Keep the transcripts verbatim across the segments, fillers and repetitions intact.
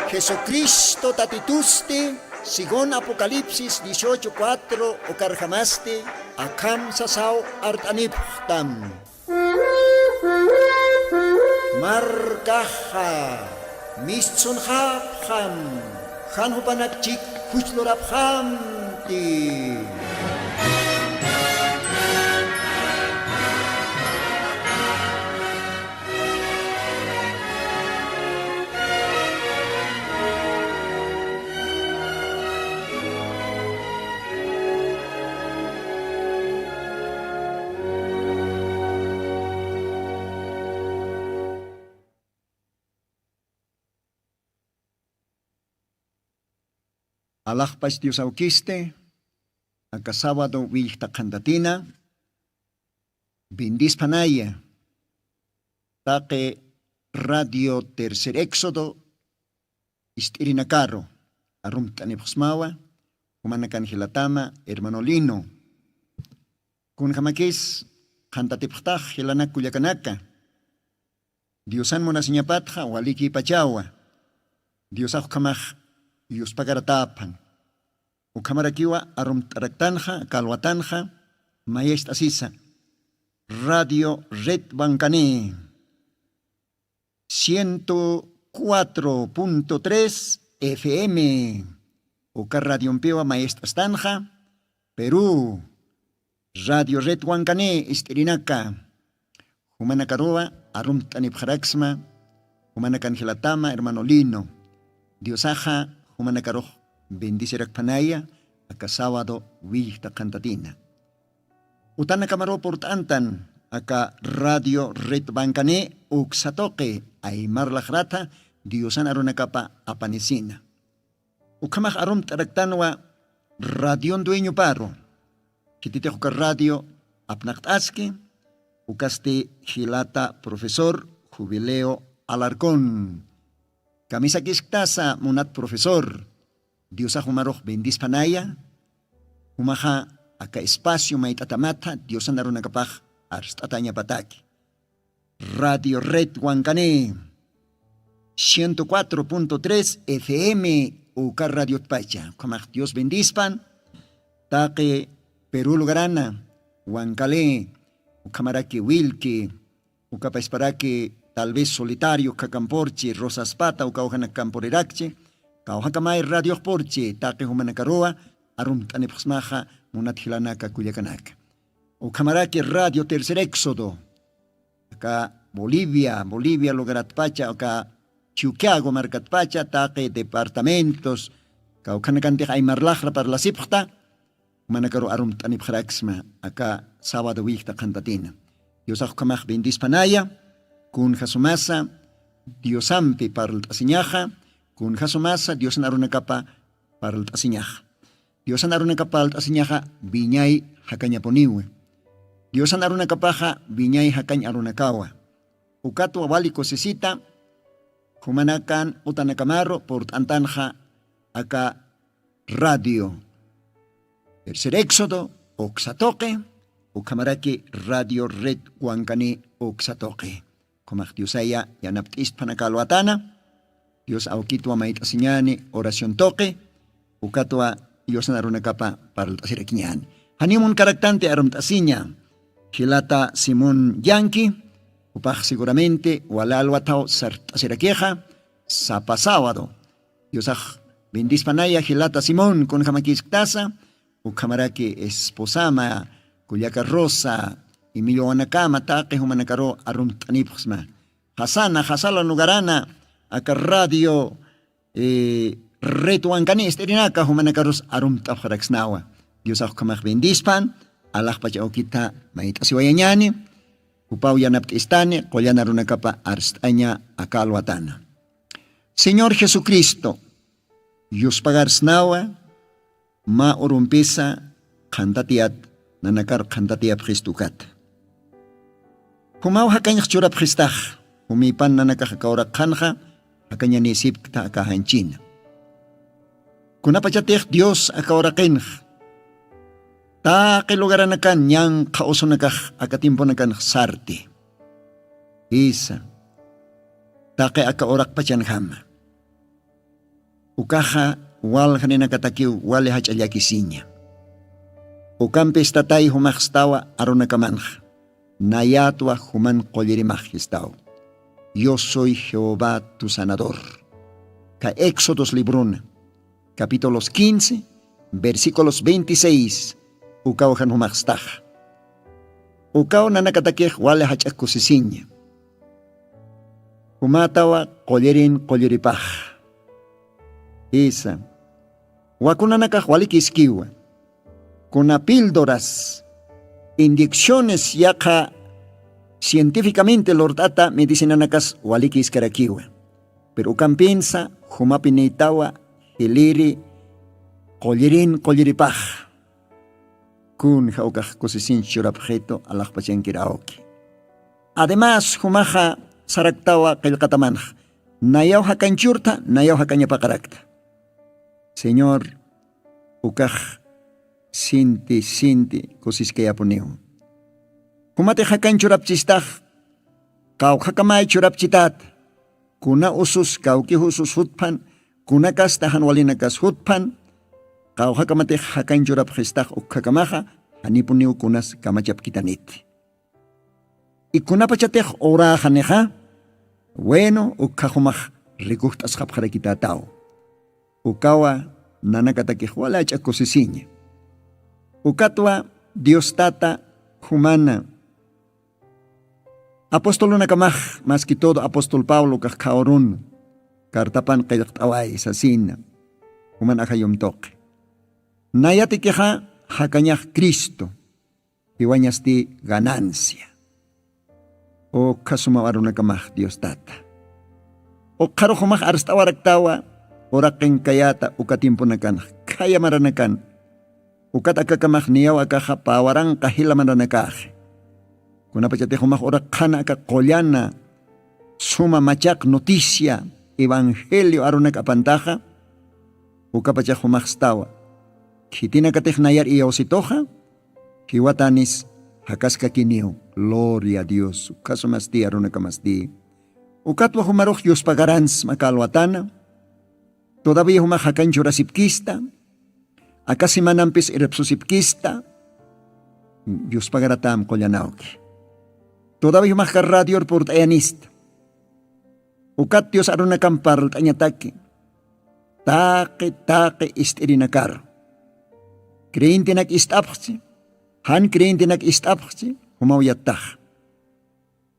Jesucristo Tatitusti, según Apocalipsis dieciocho cuatro ukarjamasti, akham sasaw art'anipxtam. Markaxa mistsunxapxam, jan jupanakchik juchlurapxamti. Alaxpach Dios awkisti, aka sábado willkta qhantatina, bendispanaya, taqi Radio Tercer Éxodo ist'irinakaru arumt'anipxsmawa, jumanakan jilatama, hermano Lino. Kunjamakis qhantatipxtax jilanak kullakanaka. Diosan munasiñapatxa walikïpachawa. Diosax ukhamax yuspagaratäphan. Ukhamarakiwa arumt'araktanxa, kalwatanxa, mayacht'asisa. Radio Red Wankané, ciento cuatro punto tres F M. Uka radiompiwa mayacht'astanxa, Perú. Radio Red Wankané ist'irinaka. Jumanakaruwa arumt'anipxaraksma, jumanakan jilatama, hermano Lino. Diosaxa jumanakarux bendecirakphanaya, aka sábado willkta qhantatina. Utanakamaruw purt'antan, aka Radio Red Wankané uksa tuqi, aymar laxratha, Diosan arunakapa apanisina. Ukhamax arumt'araktanwa radion dueñoparu. Khititix uka radio apnaqt'aski, ukasti jilata profesor Jubileo Alarcón. Kamisakisktasa munat profesor, Diosax jumarux bendispanaya, jumaxa aka espacio mayt'atamatha Diosan arunakapax arst'atañapataki. Radio Red Wankané, ciento cuatro punto tres F M, uka radiotpacha. Ukhamax Dios bendispan, taqi Perú lugarana, Wankale, ukhamaraki Wilki, ukapasparaki tal vez Solitario, ukhakampurchi, Rosas Pata, ukawjanakampurirakchi, kawjakamay radioxpurchi, taqi jumanakaruwa, arumt'anipxsmaxa, munat jilanaka kullakanaka. Ukhamaraki Radio Tercer Éxodo, aka Bolivia, Bolivia lugaratpacha, aka Chuquiago markatpacha, taqi departamentos, kawkhanakantix aymar laxra parlasipxta, jumanakaru arumt'anipxaraksma, aka sábado willkta qhantatina. Diosax ukhamax bendispanaya, kunja sumasa, Diosampi parlt'asiñaxa, kunja sumasa, Diosan arunakapa parlt'asiñaxa. Diosan arunakapa parlt'asiñaxa wiñay jakañapuniwi. Diosan arunakapaxa wiñay jakañ arunakawa. Ukatwa wali kusisita, jumanakan utanakamaru purt'antanxa aka radio Tercer Éxodo uksa tuqi, ukhamaraki Radio Red Wankané uksa tuqi. Ukhamax Diosaya yanapt'istpan aka alwatana, Dios awkitwa mayt'asiñäni oración tuqi, ukatwa Diosan arunakapa parlt'asirakiñäni. Janiw munkaraktanti arumt'asiña, jilata Simón Yanqui, jupax seguramente wali alwataw sart'asirakixa, sapa sábado. Diosax bendispanaya jilata Simón, kunjamakisktasa, ukhamaraki esposama, kullaka Rosa, y millwawanakama taqi jumanakaru arumt'anipxsma. Jasana, jasala lugarana, aka radio, eh, Red Wankané ist'irinaka jumanakarus arumt'apxaraksnawa. Diosax ukhamax bendispan, alaxpach awkita mayt'asiwayañäni, jupaw yanapt'istani, qullan arunakapa arst'aña aka alwatana. Señor Jesucristo, yuspagarsnawa, mä urumpisa qhantatiyät, nanakar qhantatiyapxistu ukata. Jumaw jakañx churapxistax, jumïpan nanakax aka uraq qhanxa, jakañanïsipkta aka janchina. Kunapachatix Dios aka uraqinx, taqi lugaranakan ñanqha usunakax aka tiemponakanx sarti. Jisa, taqi aka uraqpachanjama. Ukaxa walja ninakatakiw wali jach'a llakisiña. Ukampis tatay jumaxstawa arunakamanxa, nayatwa juman qullirimax jistaw. Yo soy Jehová tu sanador. Ka éxodos libruna capítulos quince, versículos veintiséis. Ukaw jan jumaxstaxa. Ukaw nanakatakix wali jach'a kusisiña. Jumatawa qullirin qulliripax. Isa, wakunanakax walikiskiwa. Kuna pildoras, inyecciones yaqha científicamente lurt'ata medicinanakas walikiskarakiwa. Pero ukampinsa jumapiniytawa jiliri qullirin qulliripax. Kun jawkax kusisinch churapxitu alaxpachankir awki. Además jumaxa saraktawa qillqatamanx, nayaw jakanchurta nayaw jakañapaqarakta. Señor, ukax sinti sinti kusiskayapuniw. Jumatix jakanchurapchistax qawqhakamay churapchitat. Kuna usus kawkix usus jutphan, kuna kasta jan walinakas jutphan, qawqhakamatix jakanchurapxistax ukkakamaxa, janipuniw kunas kamachapkitaniti. Ikunapachatix uraxanixa, wenu ukkhaxumax rikuxt'asxapxarakitataw. Ukawa nanakatakix wali ach'a kusisiña. Ukatwa diostata jumana apostolunakamax, maski todo apostol pablo kax khawrun kartapan qillqt'away sasina, juman ajayum tuqi. Nayatikixa jakañax cristo, jiwañasti ganancia. Ukhasumaw arunakamax diostata. Ukxaruxumax arst'awaraktawa uraqinkayata uka timpunakanx, khaya maranakan. Ukat akakamax niyaw akaxa pawaranqa jila maranakaxi. Kunapachatixumax uraqxana aka qullana suma machaq noticia evangelio arunak apantaxa, ukapachaxumaxstawa khitinakatix nayar iyawsituxa, jiwatanis jakaskakiniw. Gloria a dios. Ukhasumasti arunakamasti. Ukatwa jumarux yuspagaransma kalwatana. Todavía jumax jakanchurasipkista, aka semanampis irpsusipkista. Yuspagaratam qullanawki. Todavía jumaxka radior purt'ayanista. Ukat dios arunakam parlt'añataki taqi taqi ist'irinakar, creyentenak ist'apxchi, jan creyentenak ist'apxchi, jumaw yattax.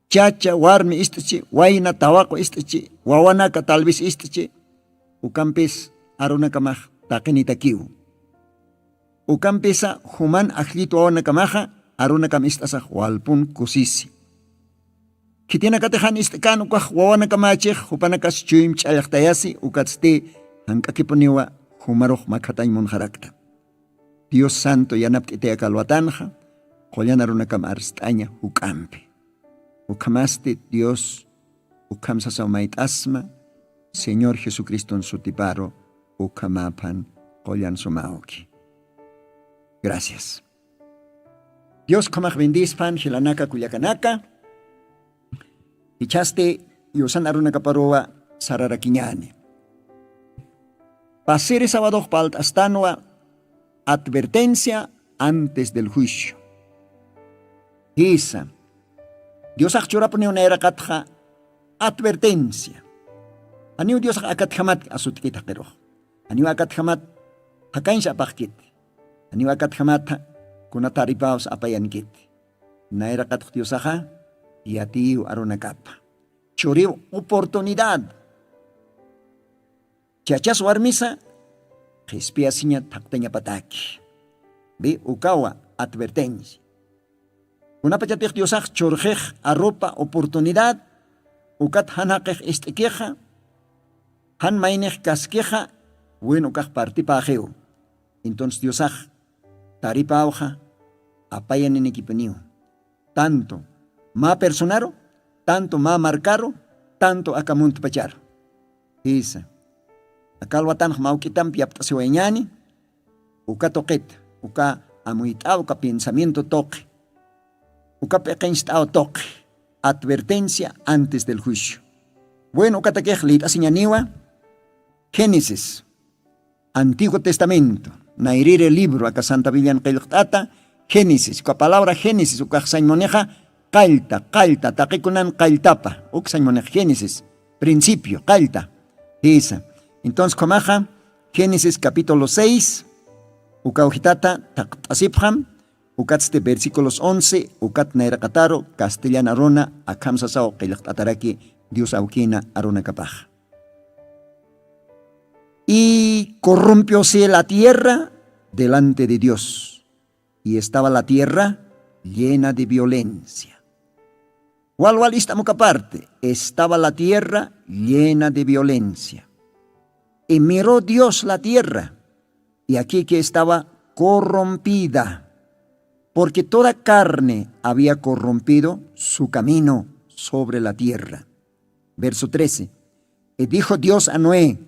Chacha warmi ist'chi, wayna tawaqu ist'chi, wawanaka tal vez ist'chi, ukampis arunakamax taqinitakiw. Ukampisa juman ajllit wawanakamaxa arunakam ist'asax walpun kusisi. Khitinakatix jan ist'kan ukax wawanakamachix jupanakas chuym ch'allxtayasi ukatsti jank'akipuniwa jumarux makhatañ munxarakta. Dios santo yanapt'itay aka alwatanxa, qullan arunakam arst'aña juk'ampi. Ukhamasti dios ukham sasaw mayt'asma, señor jesucriston sutiparu ukhamaphan qullan sumawki. Gracias. Dios ukhamax bendispan jilanaka kullakanaka. Ichhasti yusan arunakaparuwa sararakiñani. Pasiri sabadox palt'astanwa advertencia antes del juicio. Jisa, diosax churapuniw nayraqatxa advertencia. Janiw diosax akatjamat asutkit jaqirux, janiw akatjamat jakañsa apaxkit, janiw akatjamatha kuna taripaws apayankit. Nayraqatx diosaxa yatiyiw arunakapa, churiw oportunidad. Chachas warmisa qhispiyasiña thaqtañapataki. Bi ukawa advertencia. Kunapachatix diosax churxix arrupa oportunidad, ukat jan jaqix ist'ikixa, jan maynix kaskixa, win ukax partipaxiw. Entonces diosax taripawxa apayaninikipuniw, tanto mä personaru, tanto mä markaru, tanto aka muntpacharu. Jisa, aka alwatanx mawk'itampi yapt'asiwayñani. Uka tuqit, uka amuyt'aw uka pensamiento tuqi, uka p'iqincht'aw tuqi. Advertencia antes del juicio. Bueno, ukatakix lït'asiñaniwa. Génesis Antiguo Testamento, nayriri libro aka Santa Biblian qillqt'ata, Génesis, uka palabra Génesis ukax sañmunixa qallta, qallta, taqikunan qalltapa, uk sañmunix Génesis, principio, qallta. Jisa. Entonces, ukhamaxa, Génesis capítulo seis, uka ujitata, taqt'asipxam, ukatsti versículos once, ukat nayraqataru, castellan aruna, akham sasaw qillqt'ataraki, Dios awkina arunakapax. Y corrompióse la tierra delante de Dios, y estaba la tierra llena de violencia. Wal, wal, ist'amuka parte, estaba la tierra llena de violencia. Y miró Dios la tierra, y aquí que estaba corrompida, porque toda carne había corrompido su camino sobre la tierra. Verso trece. Y dijo Dios a Noé: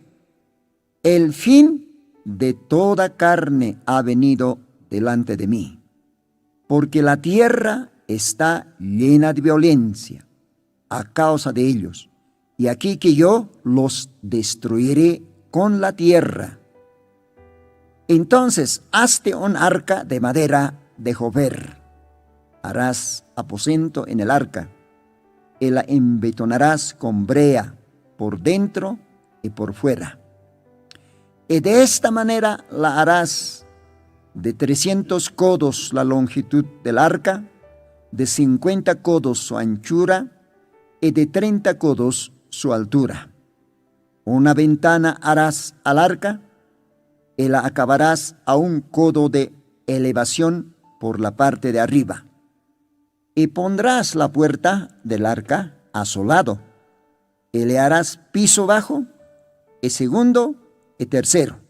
"El fin de toda carne ha venido delante de mí, porque la tierra está llena de violencia a causa de ellos, y aquí que yo los destruiré con la tierra". Entonces hazte un arca de madera de jover. Harás aposento en el arca, y la embetonarás con brea por dentro y por fuera. Y de esta manera la harás: de trescientos codos la longitud del arca, de cincuenta codos su anchura, y de treinta codos su altura. Una ventana harás al arca, y la acabarás a un codo de elevación por la parte de arriba. Y pondrás la puerta del arca a su lado, y le harás piso bajo, y segundo, y tercero.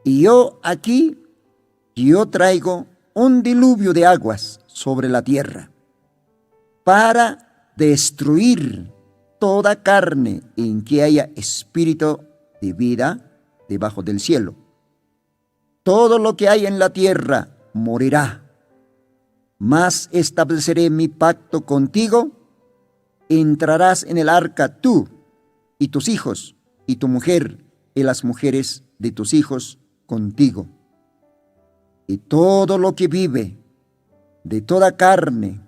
Y yo aquí, yo traigo un diluvio de aguas sobre la tierra, para destruir toda carne en que haya espíritu de vida debajo del cielo. Todo lo que hay en la tierra morirá. Mas estableceré mi pacto contigo: entrarás en el arca tú, y tus hijos, y tu mujer, y las mujeres de tus hijos contigo. Y todo lo que vive, de toda carne,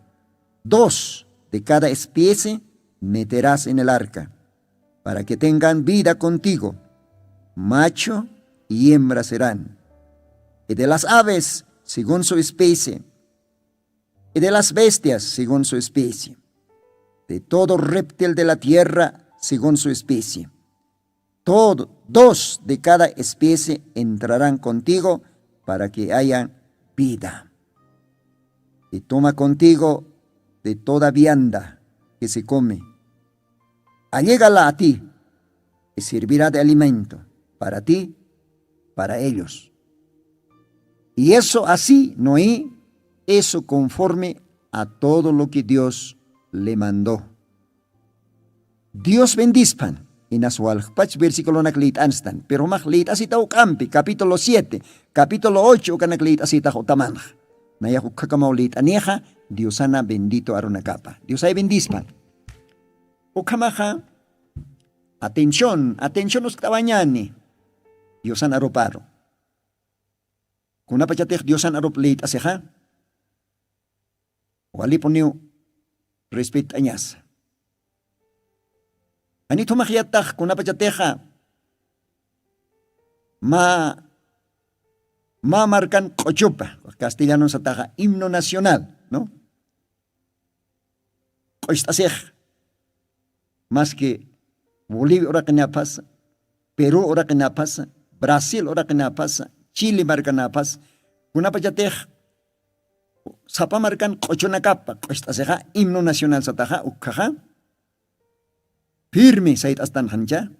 dos de cada especie meterás en el arca, para que tengan vida contigo. Macho y hembra serán. Y de las aves, según su especie, y de las bestias, según su especie, de todo reptil de la tierra, según su especie. Todo, dos de cada especie entrarán contigo para que haya vida. Y toma contigo de toda vianda que se come, allégala a ti, y servirá de alimento para ti, para ellos. Y eso así, Noé, eso conforme a todo lo que Dios le mandó. Dios bendispan, inas walxpach versiculonak lït'anstan, pero max lït'asita uk'ampi, capítulo siete, capítulo ocho ukanak lït'asitax utamanxa. Nayax ukhakamaw lït'anixa, Diosana bendito arunakapa. Diosay bendispan. Ukhamaxa, atención, atención uskt'awañani. Diosan aruparu. Kunapachatix Diosan arup lït'asixa, walipuniw respet'añasa. Anithumaxyatax kunapachatixa ma ma markan q'uchupa, castellano sataxa himno nacional, ¿no? Q'ucht'asix, maski Bolivia uraqinapasa, Perú uraqinapasa, Brasil uraqinapasa, Chile markanapasa, kunapachatix sapa markan q'uchunakapa q'ucht'asixa himno nacional sataxa ukhaxa, firme sayt'astanxanicha,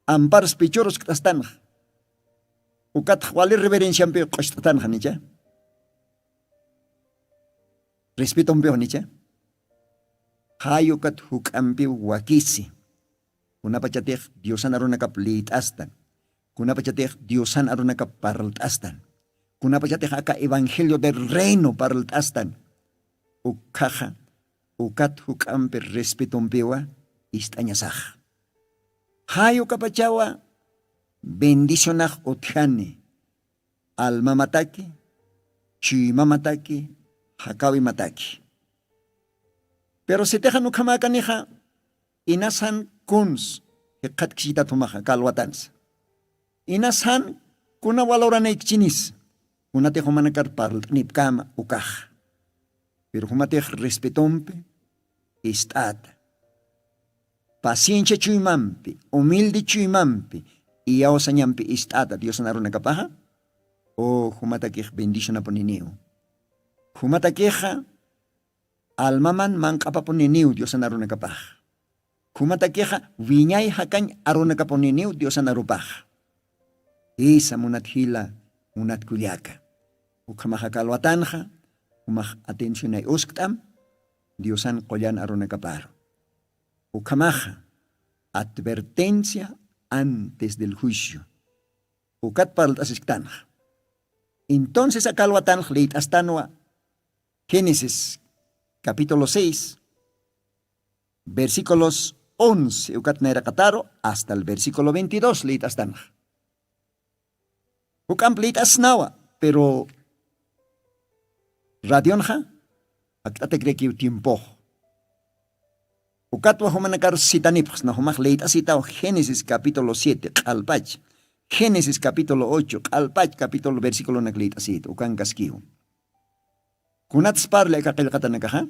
amparas pichurus k'astanxa, ukatxa wali reverenciampiw q'ucht'atanxanicha, respetompiw nicha. Jay ukat juk'ampiw wakisi. Kunapachatix diosan arunakap lït'astan, kunapachatix diosan arunakap parlt'astan, kunapachatix aka evangelio del reino parlt'astan, ukhaxa ukat juk'ampi respetompiwa ist'añasaxa. Jay ukapachawa bendicionax utjani almamataki, chuymamataki, jakawimataki. Pero sitixan ukhamäkanixa, inasan kuns jikxatkisitath jumaxa kalwatansa. Inasan kuna waloranaykichinis, kunatix jumanakar parlt'nipkama ukaxa. Pero jumatix respetompi ist'ata, paciencia chuymampi, humilde chuymampi, iyawsañampi ist'ata diosan arunakapaxa, o jumatakix bendicionapuniniw. Jumatakixa almaman manq'apapuniniw diosan arunakapaxa. Jumatakixa wiñay jakañ arunakapuniniw diosan arupaxa. Isa munat jila, munat kullaka, ukhamaxa kalwatanxa, jumax atencionay uskt'am diosan qullan arunakaparu. Ukhamaxa advertencia antes del juicio, ukat parlt'asisktanxa. Entonces akalwatanx liyt'astanwa génesis capítulo seis, versículos once ukat nayraqataru hasta el versículo veintidós liyt'astanxa. Juk'amp liyt'asnawa, pero radionxa akt'atakirakiw tiempox. Ukatwa jumanakar sitanipxsna jumax liyt'asitaw génesis capítulo siete q'alpach, génesis capítulo ocho q'alpach capítulo versículonak liyt'asita ukankaskiw. Kunatspar liyka qillqatanakaxa?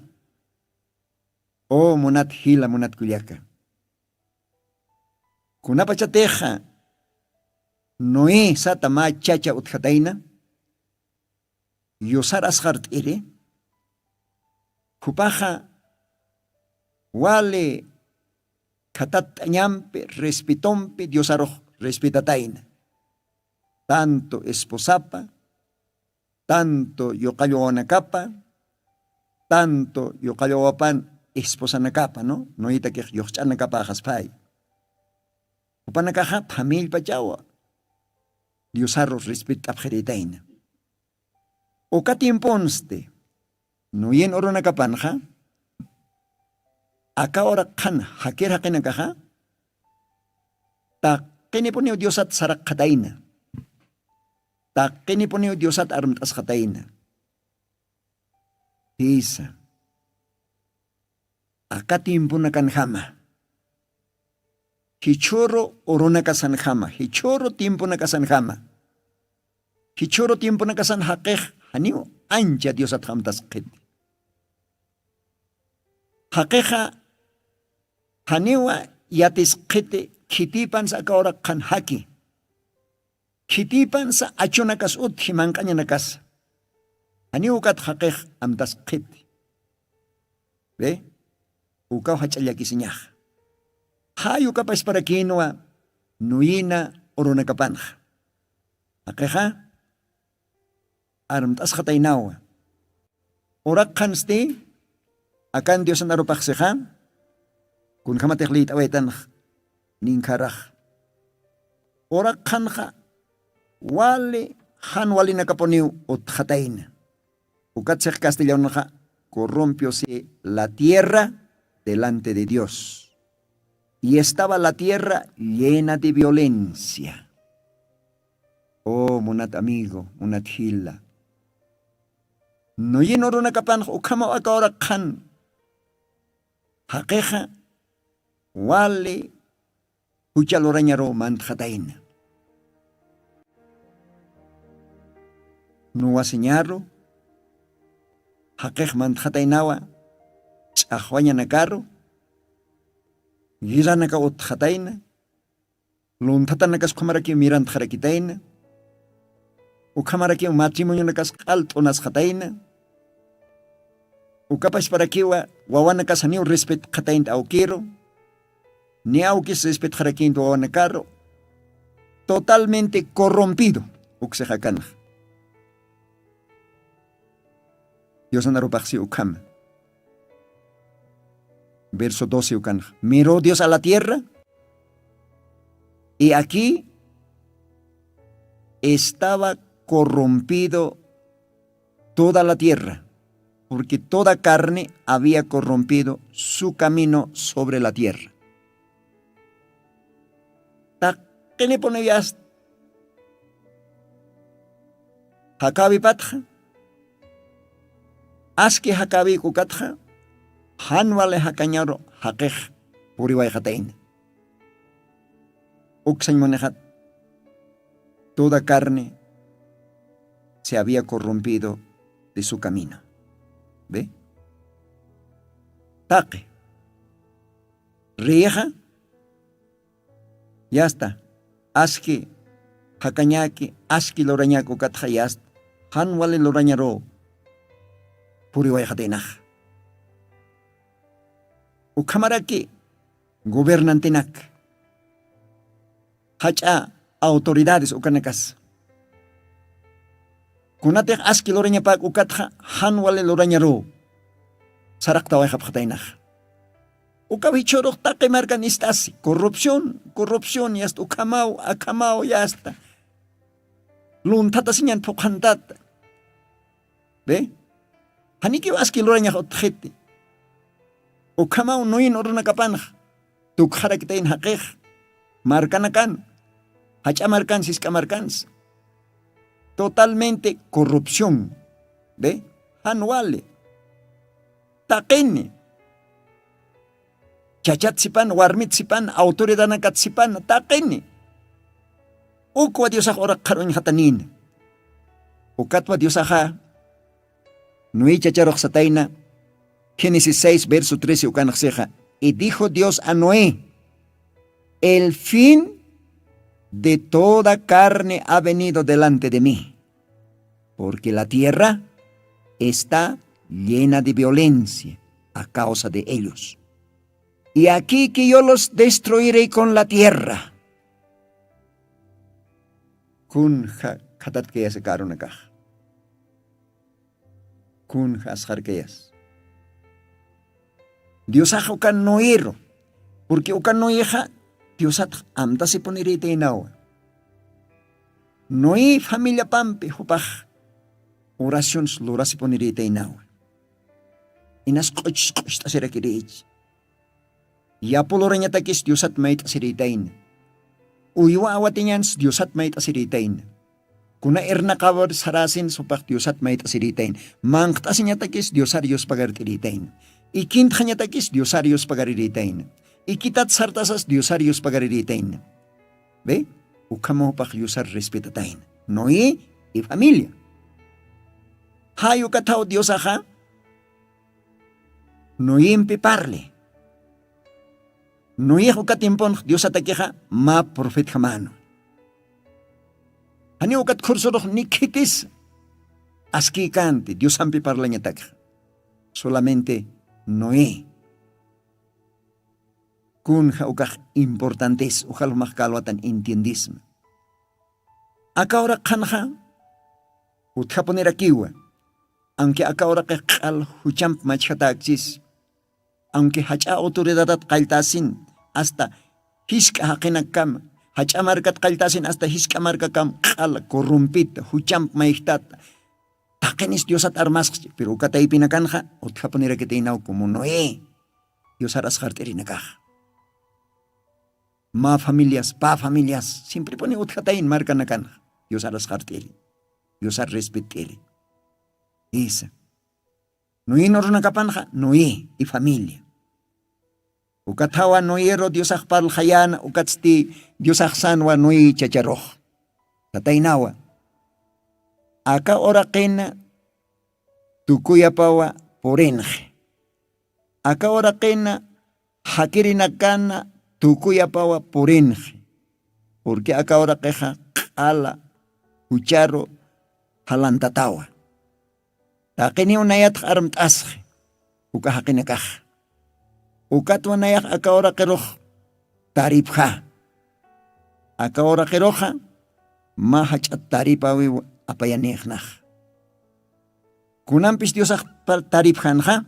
O munat jila munat kullaka, kunapachatixa noé sata mä chacha utjatayna, yusar asqart'iri jupaxa wali khatatt'añampi respetompi diosarux respetatayna, tanto esposapa, tanto yuqallwawanakapa, tanto yuqallwawapan esposanakapa no noyetakix yuxch'anakapaxaspay. Jupanakaxa phamillpachawa diosaru respett'apxiritayna. Uka tiemponsti nuyin urunakapanxa aka uraqxan jakir jaqinakaxa taqinipuniw diosat saraqxatayna, taqinipuniw diosat armt'asxatayna. Jisa, aka tiemponakanjama, jichhüru urunakasanjama, jichhüru tiemponakasanjama, jichhüru tiemponakasan jaqix janiw ancha diosatxamtasqhiti. Jaqixa janiwa yatisqhiti khitïpansa aka uraqxan jaki, khitïpansa achunakas utji manq'añanakasa. Janiw ukat jaqix amtasqhiti. Be, ukaw jach'a llakisiñaxa. Jay ukapasparakïnwa nuyina urunakapanxa. Jaqixa armt'asxataynawa. Uraqxansti akan diosan arupaxsixa kunjamatix liyt'awaytanx ninkharax. Uraqxanxa wali jan walinakapuniw utxatayna. Ukatsix castellanxa corrompiose la tierra delante de dios, y estaba la tierra llena de violencia. Oh munat amigo, munat jila, nuyin urunakapanx ukhamaw aka uraqxan jaqixa wali jucha lurañaruw mantxatayna. Nuwasiñaru jaqix mantxataynawa ch'axwañanakaru, guerranakaw utxatayna, lunthatanakas ukhamarakiw mirantxarakitayna, ukhamarakiw matrimonionakas q'alt'unasxatayna, ukapachparakiwa wawanakas janiw respetxataynta awkiru, ni awkis respetxarakïnta wawanakaru. Totalmente corrompido uksixakanxa. Diosan arupaxsi ukhama. Verso doce ukanxa, miró dios a la tierra, y aquí estaba corrompido toda la tierra, porque toda carne había corrompido su camino sobre la tierra. Taqinipuniw yasta Jakäwipatxa aski jakäwïk ukatxa jan wali jakañaru jaqix puriwayxatayna. Uksañ munixat toda carne se había corrompido de su camino. Ve, taqi riyixa yasta aski jakañäki aski lurañäki ukatxa yasta jan wali lurañaru puriwayxataynaxa. Ukhamaraki gobernantinak jach'a autoridades ukanakas kunatix aski lurañapäk ukatxa jan wali lurañaru saraqtawayxapxataynaxa. Ukaw jichhürux taqi markan ist'asi corrupción corrupción yasta ukhamaw akhamaw yasta lunthatasiñan phuqhantata. Ve, janikiw aski lurañax utjiti. Ukhamaw nuyin urunakapanxa tukxarakitayn jaqix markanakan jach'a markan sisk'a markansa totalmente corrupción. Ve, jan wali taqini chachat sipan warmit sipan autoridadnakat sipan taqini. Ukwa diosax uraq qharuñxatanïna. Ukatwa diosaxa nuy chacharux satayna. Génesis seis verso trece ukanxsixa y dijo dios a noé, el fin de toda carne ha venido delante de mí, porque la tierra está llena de violencia a causa de ellos. Y aquí que yo los destruiré con la tierra. Kun ja khatat kayasa karunakax kun jasxar kayas. Diosax uka noeru purqui uka noexa diosatx amtasipunirïtaynawa. Noé familiapampi jupax oraciones lurasipunirïtaynawa. Inas q'uchus q'ucht'asirakirïchi. Yapu lurañatakis diosat mayt'asirïtayna. Uywa awatiñans diosat mayt'asirïtayna. Kuna irnaqawar saräsin supax diosat mayt'asirïtayna. Manqt'asiñatakis diosar yuspagart'irïtayna. Ikintxañatakis diosar yuspagarirïtayna. Ikitat sartasas diosar yuspagarirïtayna. Be, ukhama jupax diosar respetatayna noé y familia. Jay ukathaw diosaxa noempi parli. Noex uka tiemponx diosatakixa mä profetjamänwa. Janiw ukat khursurux ni khitis askïkänti diosampi parlañatakxa. Solamente noé. Kunja ukax importantes uxal jumax kalwatan entiendisma. Aka uraqxanxa utjapunirakiwa. Aunque aka uraqix q'al juchamp machjatäkchis, aunque jach'a autoridadat qalltäsin asta jisk'a jaqinakama, jach'a markat qalltäsin asta jisk'a markakama q'al corrompita juchamp mayjtata. Taqinis diosat armasqchi pero uka taypinakanxa utjapunirakitaynaw como noé. Diosar asqart'irinakaxa mä familias pä familias simpripuni utjatayn markanakanxa. Diosar asqart'iri. Diosar respett'iri. Isa. Noé nurunakapanxa noé y familia. Ukathawa noeru diosax parlxayäna ukatsti diosaxsanwa noé chacharux. Tataynawa aka uraqina tukuyapawa purinxi. Aka uraqina jakirinakana tukuyapawa purinxi. Purqui aka uraqixa q'ala jucharu jalantatawa. Taqiniw nayatx armt'asxi uka jaqinakaxa. Ukatwa nayax aka uraqirux taripja. Aka uraqiruxa mä jach'at taripawiw apayanïxnax. Kunampis diosax taripjanxa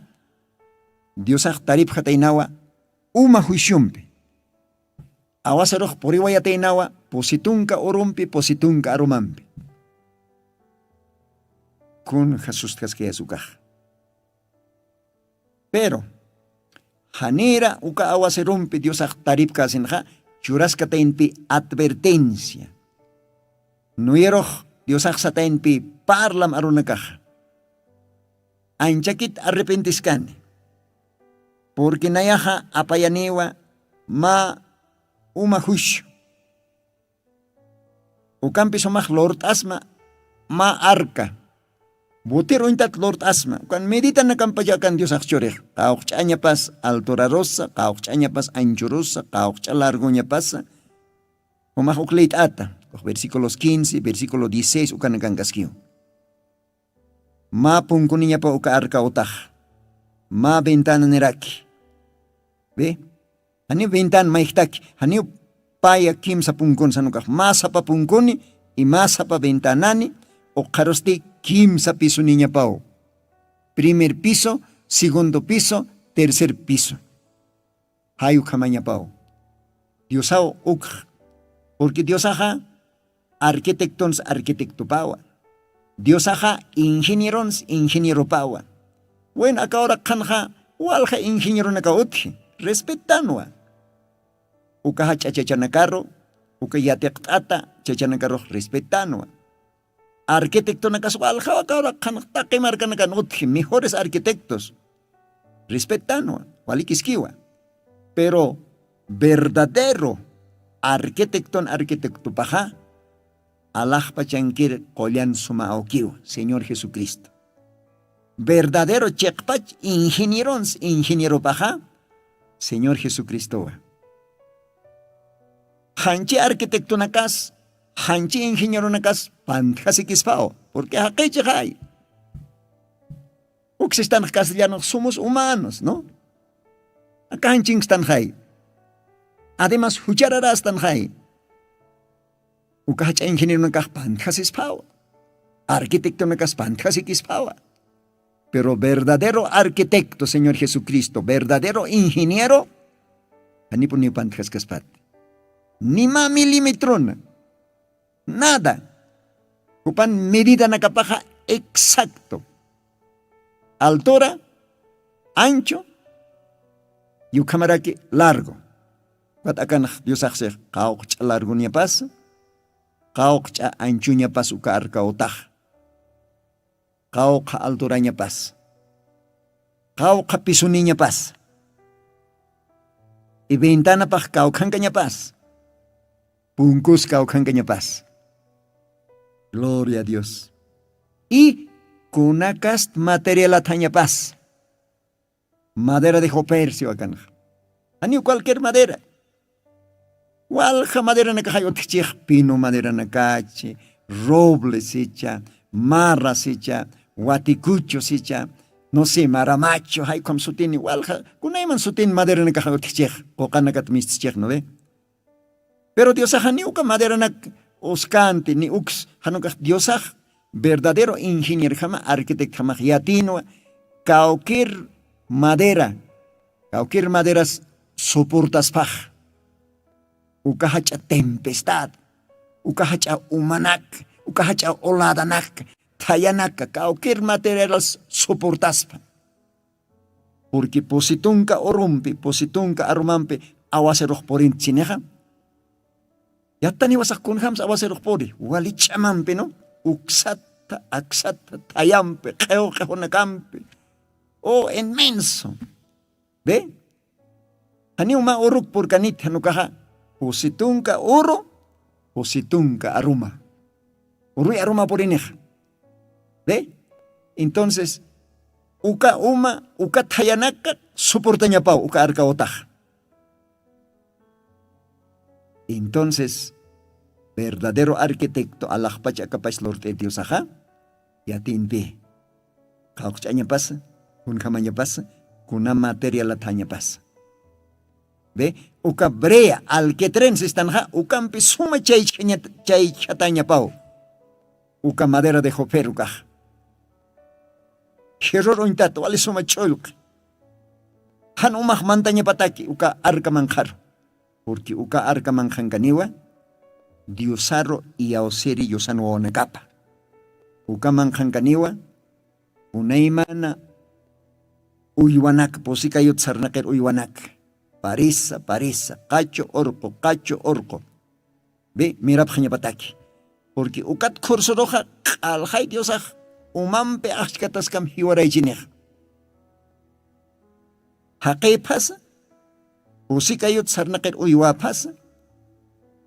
diosax taripjataynawa uma juiciompi. Awasirux puriwayataynawa pusi tunka urumpi pusi tunka arumampi. Kun jasustjaskayas ukax. Pero janïra uka awasirumpi diosax taripkäsinxa churaskataynpi advertencia. Nuyarux Diosax sataynpi parlam arunakaxa. Anchakit arrepentiskani. Purki nayaxa apayaniwa mä uma jushu. Ukampi sumax lurt'asma mä arka. Butir uñtat lurt'asma ukan meditanakampachakan diosax churix qawqch'añapas alturarusa qawqch'añapas anchurusa qawqch'a larguñapasa. Umax uk liyt'ata uk versículos quince versículo dieciséis ukanakank'askiw. Mä punkuniñapa uka arka utax mä ventana niraki. Ve. Janiw ventana mayjtaki janiw paya kimsa punkuni sanukax mä sapa punkuni y mä sapa ventanani. Uqharusti kimsa pisuniñapaw primer piso segundo piso tercer piso. Jay ukhamañapaw diosaw ukx. Purqui diosaxa arquitectons arquitectopawa. Diosaxa ingenierons ingenieropawa. Bueno aka uraqxanxa walja ingenieronakaw utji respetanwa. Uka jach'a chachanakaru uka yatiqt'ata chachanakarux respetanwa. Arquitectonakas waljaw aka uraqxanxa taqi markanakan utji mejores arquitectos. Respetanwa walikiskiwa. Pero verdadero arquitecton arquitectopaxa alaxpachankir qullan suma awkiw señor jesucristo. Verdadero chiqpach ingenierons ingenieropaxa señor jesucristowa. Janchi arquitectonakas janchi ingenieronakas pantjasikispaw purqui jaqïchixay. Uksistanx castellanox somos humanos no? Aka janchinkstanxay. Ademas juchararastanxay. Uka jach'a ingenieronakax pantjasisphawa. Arquitectonakas pantjasikisphawa. Pero verdadero arquitecto señor jesucristo verdadero ingeniero janipuniw pantjaskaspati. Nima milímetrona nada. Jupan medidanakapaxa exacto altura ancho yukhamaraki largo. Ukat akanax diosaxsix qawqch'a largoñapasa qawqch'a anchuñapas uka arka utaxa qawqha alturañapas qawqha pisuniñapas. Eventanapax kawkhankañapas punkus kawkhankañapas. Gloria a dios. Y kunakast materialathañapas madera de jopercio akanxa. Janiw cualquier madera walja maderanakaxay utjchix pino maderanakachi roble sicha marra sicha waticucho sicha no se maramacho jaykham sutini walja kunayman sutini maderanakaxay utjchix quqanakat mistchix no ve. Pero diosax janiw uka maderanak uskanti ni uks janukax diosax verdadero ingenierjama arquitectjamax yatinwa kawkir madera kawkir maderas soportaspax uka jach'a tempestad uka jach'a umanak uka jach'a oladanak thayanaka kawkir materialas soportaspa. Purqui pusi tunka urumpi pusi tunka arumampi awasirux purinti chinixa. Yattaniwasax kunjamsa awasirux puri wali ch'amampi no uksata aksata thayampi q'iw q'ihunakampi o inmenso. Ve. Janiw mä uruk purkanit janukaxa pusi tunka uru pusi tunka aruma uruy aruma purinixa. Ve. Entonces uka uma uka thayanaka soportañapaw uka arka utaxa. Entonces verdadero arquitecto alaxpach akapach lurt'ir diosaxa yatinpi qhawqch'añapasa kunjamañapasa kuna materialathañapasa. Ve. Uka brea alquitren sistanxa ukampi suma chaychhañat chaychhatañapaw uka madera de jofer ukax. Jerror uñtat wali suma ch'ullqi jan umax mantañapataki uka arkamanqharu. Purqui uka arkamanqhankaniwa diosaru iyawsiri yusan wawanakapa ukamanqhankaniwa unaymana uywanak pusikayut sarnaqir uywanak parisa parisa qachu urqu qachu urqu. Ve mirapxañapataki Porque ukat khursuruxa q'alxay diosax umampi axchkataskam jiwaraychinix. Jaqïphasa, usikayut sarnaqir uywaphasa,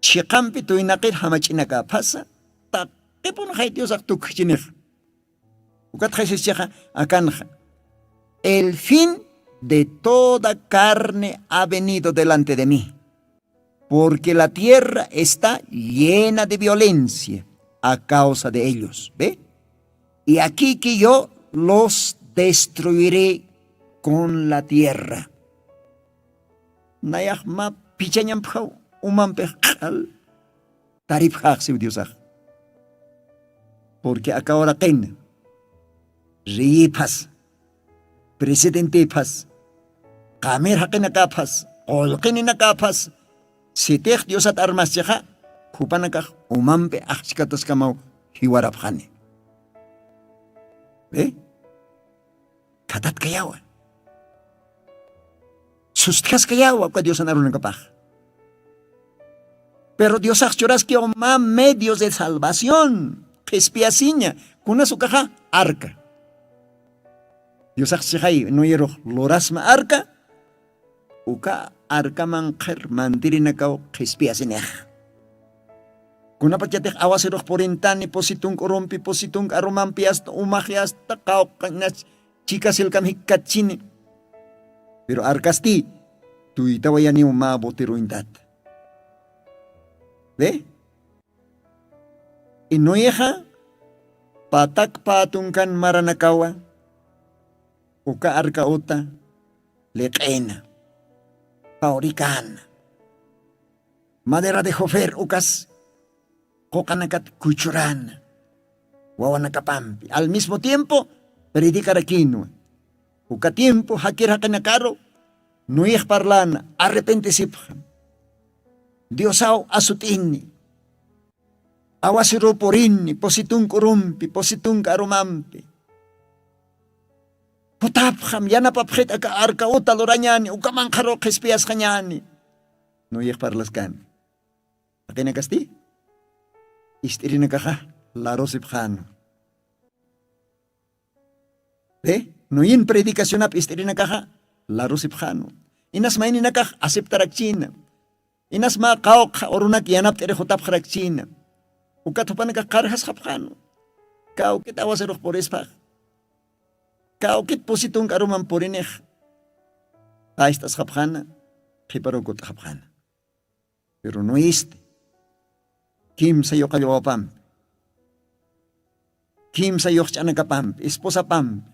chiqampi tuynaqir jamach'inakäphasa, taqipunxay diosax tukjchinix. Ukat jaysischixa akanxa: el fin de toda carne ha venido delante de mí, porque la tierra está llena de violencia a causa de ellos. ¿Ve? Y aquí que yo los destruiré con la tierra. Nayax mä phichañampjaw umampix q'al taripjaxsiw diosax. Porque aka uraqina reyïphas, presidentïphas, qamir jaqinakäphas, qullqininakäphas sitix diosat armaschixa, jupanakax umampi axchkataskamaw jiwarapxani. ¿Ve? Khatatkayawa, sustjaskayawa uka diosan arunakapax. Pero diosax churaskiw mä medios de salvación qhispiyasiña. Kunas ukaxa? Arca. Diosax chixay noerux lurasma arca, uka arcaman qhir mantirinakaw qhispiyasinix. Kunapachatix awasirux purintani pusi tunk'urumpi pusi tunk'arumampi asta umaxi asta qawqañas chikasilkam jikkatchini. Pero arcasti tuytawayaniw mä boteruintat. ¿Ve? Inuyixa patak patunkan maranakawa uka arka uta liq'ina, pawrikana, madera de jofer ukas quqanakat kuchurana wawanakapampi al mismo tiempo predikarakinwa. Uka tiempo jakir jaqinakaru nuyix parlana arrepentesipxam, diosaw asut'ini, awasiru purini pusi tunk'urumpi pusi tunk'arumampi. Jutapxam yanapapxit aka arka uta lurañani ukamanqharu qhispiyasxañani. Nuyix parlaskani jaqinakasti ist'irinakaxa larusipxanu. Nuyin predicacionap ist'irinakaxa larusipxanu. Inas mayninakax aceptarakchina. Inas mä qawqha urunak yanapt'iri jutapxarakchina. Ukat jupanakax qarjasxapxanu. Kawkit awasirux purispax, kawkit pusi tunk'aruman purinix, past'asxapxana, qhiparuw kut'xapxana. Pero nuyisti kimsa yuqallwawapampi, kimsa yuxch'anakapampi esposapampi,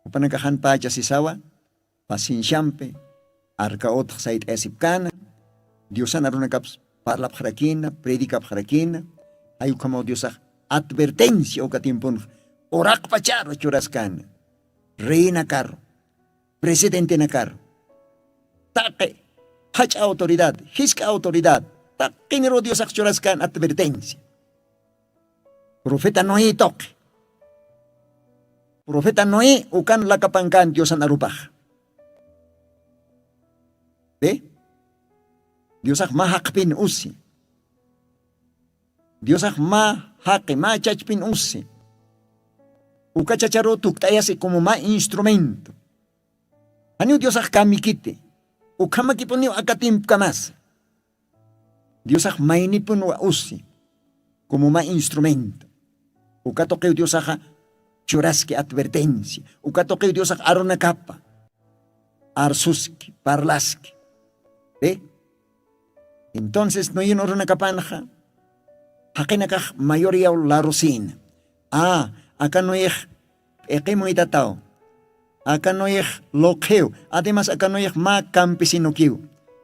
jupanakaxanpacha sisawa, pacienciampi arka utx sayt'ayasipkana. Diosan arunakaps parlapxarakina, predikapxarakina. Jay ukhamaw diosax advertencia uka tiemponxa uraqpacharu churaskana. Reinakaru, presidentenakaru, taqi jach'a autoridad, jisk'a autoridad, taqiniru diosax churaskan advertencia. Profeta noé toqi, profeta noé ukan lakapankan diosan arupax. Diosax mä jaqpin usi, diosax mä jaqi mä chachpin usi. Uka chacharu tukt'ayasi como mä instrumento. Janiw diosax kamikiti, ukhamakipuniw aka timpkamasa. Diosax maynipunwa usi como mä instrumento. Uka tuqiw diosaxa churaski advertencia, uka tuqiw diosax arunakapa arsuski parlaski. Entonces nuyin urunakapanxa jaqinakax mayoriyaw larusina. A, aka nuyix p'iqimuytataw, aka nuyix luqhiw, ademas aka nuyix mä campesinokiw.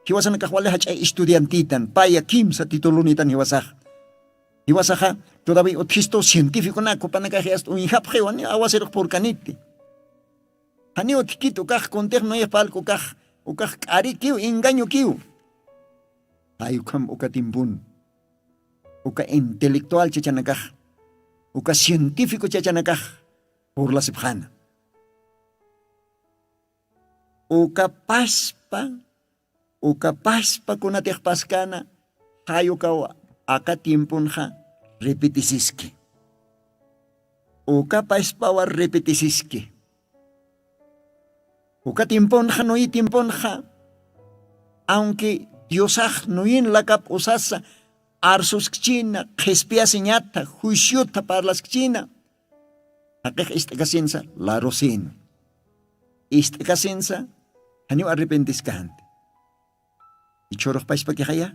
Jiwasanakax wali jach'ay estudiantitan paya kimsa titulunitan jiwasax. Jiwasaxa todavia utjistu cientificonak jupanakax yast uñjapxiwani awasirux purkaniti. Janiw utkit ukax kuntix nuyix palk ukax, ukax k'arikiw engañokiw. Jay ukham uka timpun uka intelectual chachanakax, uka cientifico chachanakax purlasipxana. Uka paspa, uka paspa kunatixpaskana jay ukaw aka tiemponxa Repetisiski. Uka paspawa repetisiski. Uka timpunxa nuyi timpunxa, awnki diosax nuyin lakap usasa arsuskchina qhispiyasiñata juiciota parlaskchina. Jaqix ist'akasinsa larusina. Ist'akasinsa janiw arrepentiskajanta. Ichhurux pashpakixaya?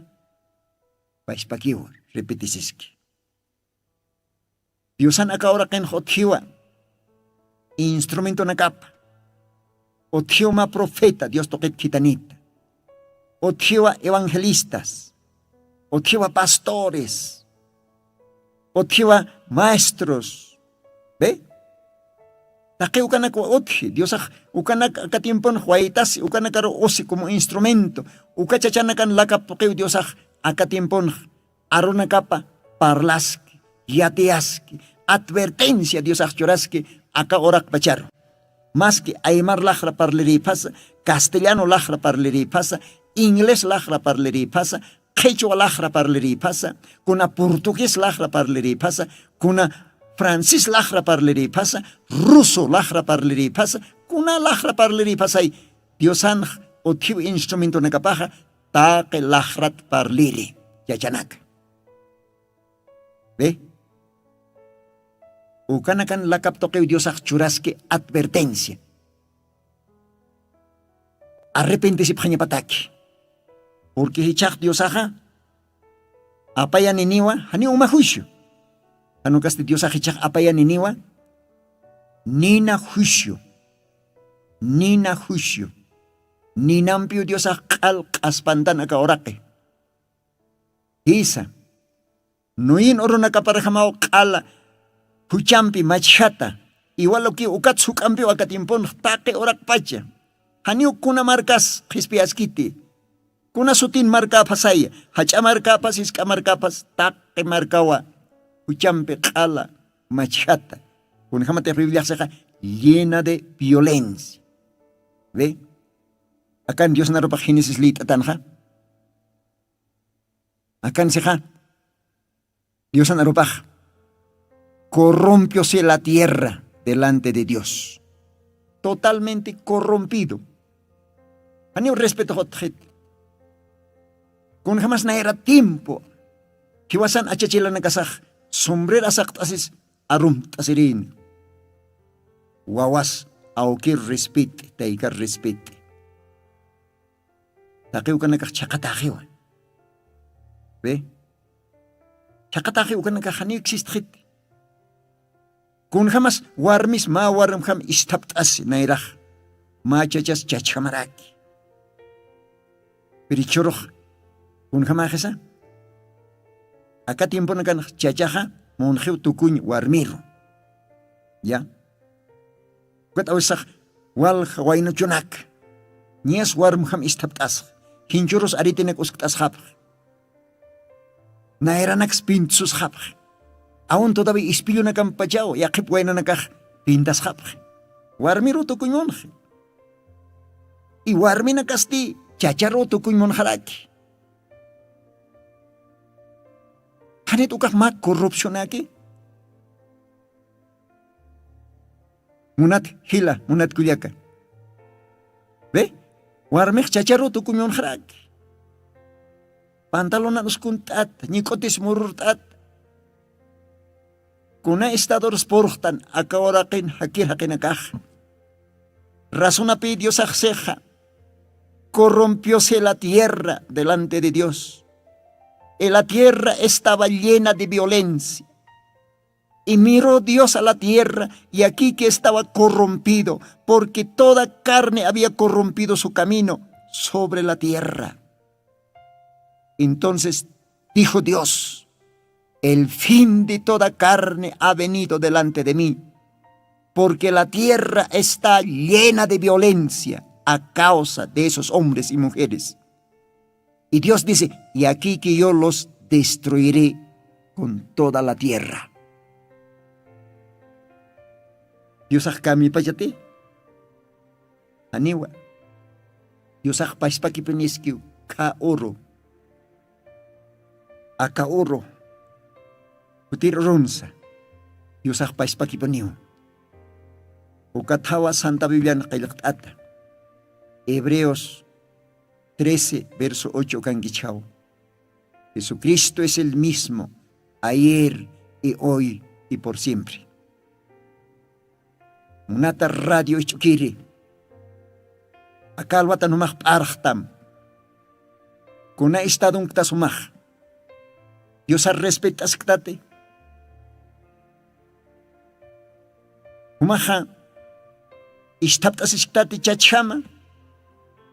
Pashpakiw repetisiski. Diosan aka uraqinx utjiwa instrumentonakapa. Utjiwa mä profeta dios tuqit khitanita. Utjiwa evangelistas. Utjiwa pastores. Utjiwa maestros. Be, taqi ukanakwa utji diosax ukanak aka timpunx waytasi ukanakaru usi como instrumento. Uka chachanakan lakap tuqiw diosax aka timpunx arunakapa parlaski, yatiyaski, advertencia diosax churaski aka uraqpacharu. Maski aymar laqra parlirïphasa, castellano laqra parlirïphasa, inglés laqra parlirïphasa, qhichwa laqra parlirïphasa, kuna portugués laqra parlirïphasa, kuna francis laqra parlirïphasa, ruso laqra parlirïphasa, kuna laqra parlirïphasay, diosanx utjiw instrumentonakapaxa taqi laqrat parliri. Yachanaka. Be, ukanakan lakap tuqiw diosax churaski advertencia. Arrepentisipxañapataki. Purqui jichhaq diosaxa apayaniniwa janiw uma juicio. Janukasti diosax jichhaq apayaniniwa nina juicio. Nina juicio. Ninampiw diosax q'al q'aspantan aka uraqi. Jisa, nuyin urunakaparjamaw q'ala juchampi machjata. Iwaluki ukat suk'ampiw aka timpunx taqi uraqpacha. Janiw kuna markas qhispiyaskiti. Kuna sutin markäphasaya, jach'a markäphas jisk'a markäphas taqi markawa juchampi q'ala machjata. Kunjämatix bibliaxsixa llena de violencia. Be, akan diosnarupax génesis lït'atanxa. Akansixa diosan arupax corrompiose la tierra delante de dios. Totalmente corrompido. Janiw respetoxutxit. Kunjamas nayra tiempo jiwasan achachilanakasax sombrera saqt'asis arumt'asirïna. Wawas awkir respet'i taykar respet'i. Taqi ukanakax chhaqataxiwa. Be, chhaqataxi ukanakax janiw existxiti. Kunjamas warmis mä warmjam isthapt'asi nayrax mä chachas chachjamaraki. Pirichhurux kunjamaxisa aka tiemponakanx chachaxa munxiw tukuñ warmiru. Ya, ukat awisax walja waynuchunaka ñas warmjam isthapt'asxa jinchurus aritinak uskt'asxapxa. Nayranaks pintususxapxa. Awn todavi ispillunakampachaw yaqhip waynanakax pintasxapxa. Warmiruw tukuñmunxi. Iwarminakasti chacharuw tukuñmunxaraki. Janit ukax mä corrupcionaki? Munat jila munat kullaka. Be, warmix chacharuw tukuñmunxaraki. Pantalonan uskunt'at ñik'utis mururt'at. Kuna estadurus purxtan aka uraqin jakir jaqinakax. Razonapï diosaxsixa corrompiose la tierra delante de dios. Y la tierra estaba llena de violencia. Y miró dios a la tierra y aquí que estaba corrompido, porque toda carne había corrompido su camino sobre la tierra. Entonces dijo dios, el fin de toda carne ha venido delante de mí, porque la tierra está llena de violencia a causa de esos hombres y mujeres. Y dios dice, y aquí que yo los destruiré con toda la tierra. Diosax kamipachati? Janiwa. Diosax pashpakipiniskiw kha uru. Aka uru. Kutir urunsa diosax paspakipuniw. Ukathawa santa biblian qillqt'ata hebreos trece verso ocho ukankichhaw. Jesucristo es el mismo ayer y hoy y por siempre. Munata radio ich'ukiri, aka alwatan jumax p'arxtam. Kuna estadunkta sumax diosar respet'asktati? Jumaxa isthapt'asisktati chachjama?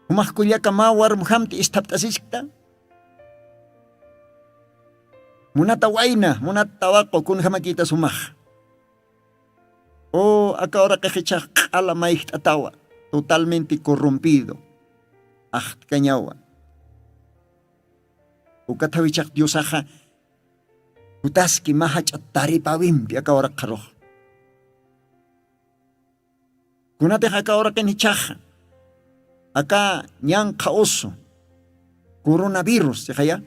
Jumax kullaka mä warmjamti isthapt'asiskta? Munata wayna munata tawaqu kunjamakita sumax. O aka uraqix ichhax q'ala mayjt'atawa, totalmente corrompido axtkañawa. Ukathaw ichhax diosaxa kutaski mä jach'a taripawimpi aka uraqxarux. Kunatix aka uraqin ichhaxa aka ñanqha usu coronavirus sixaya,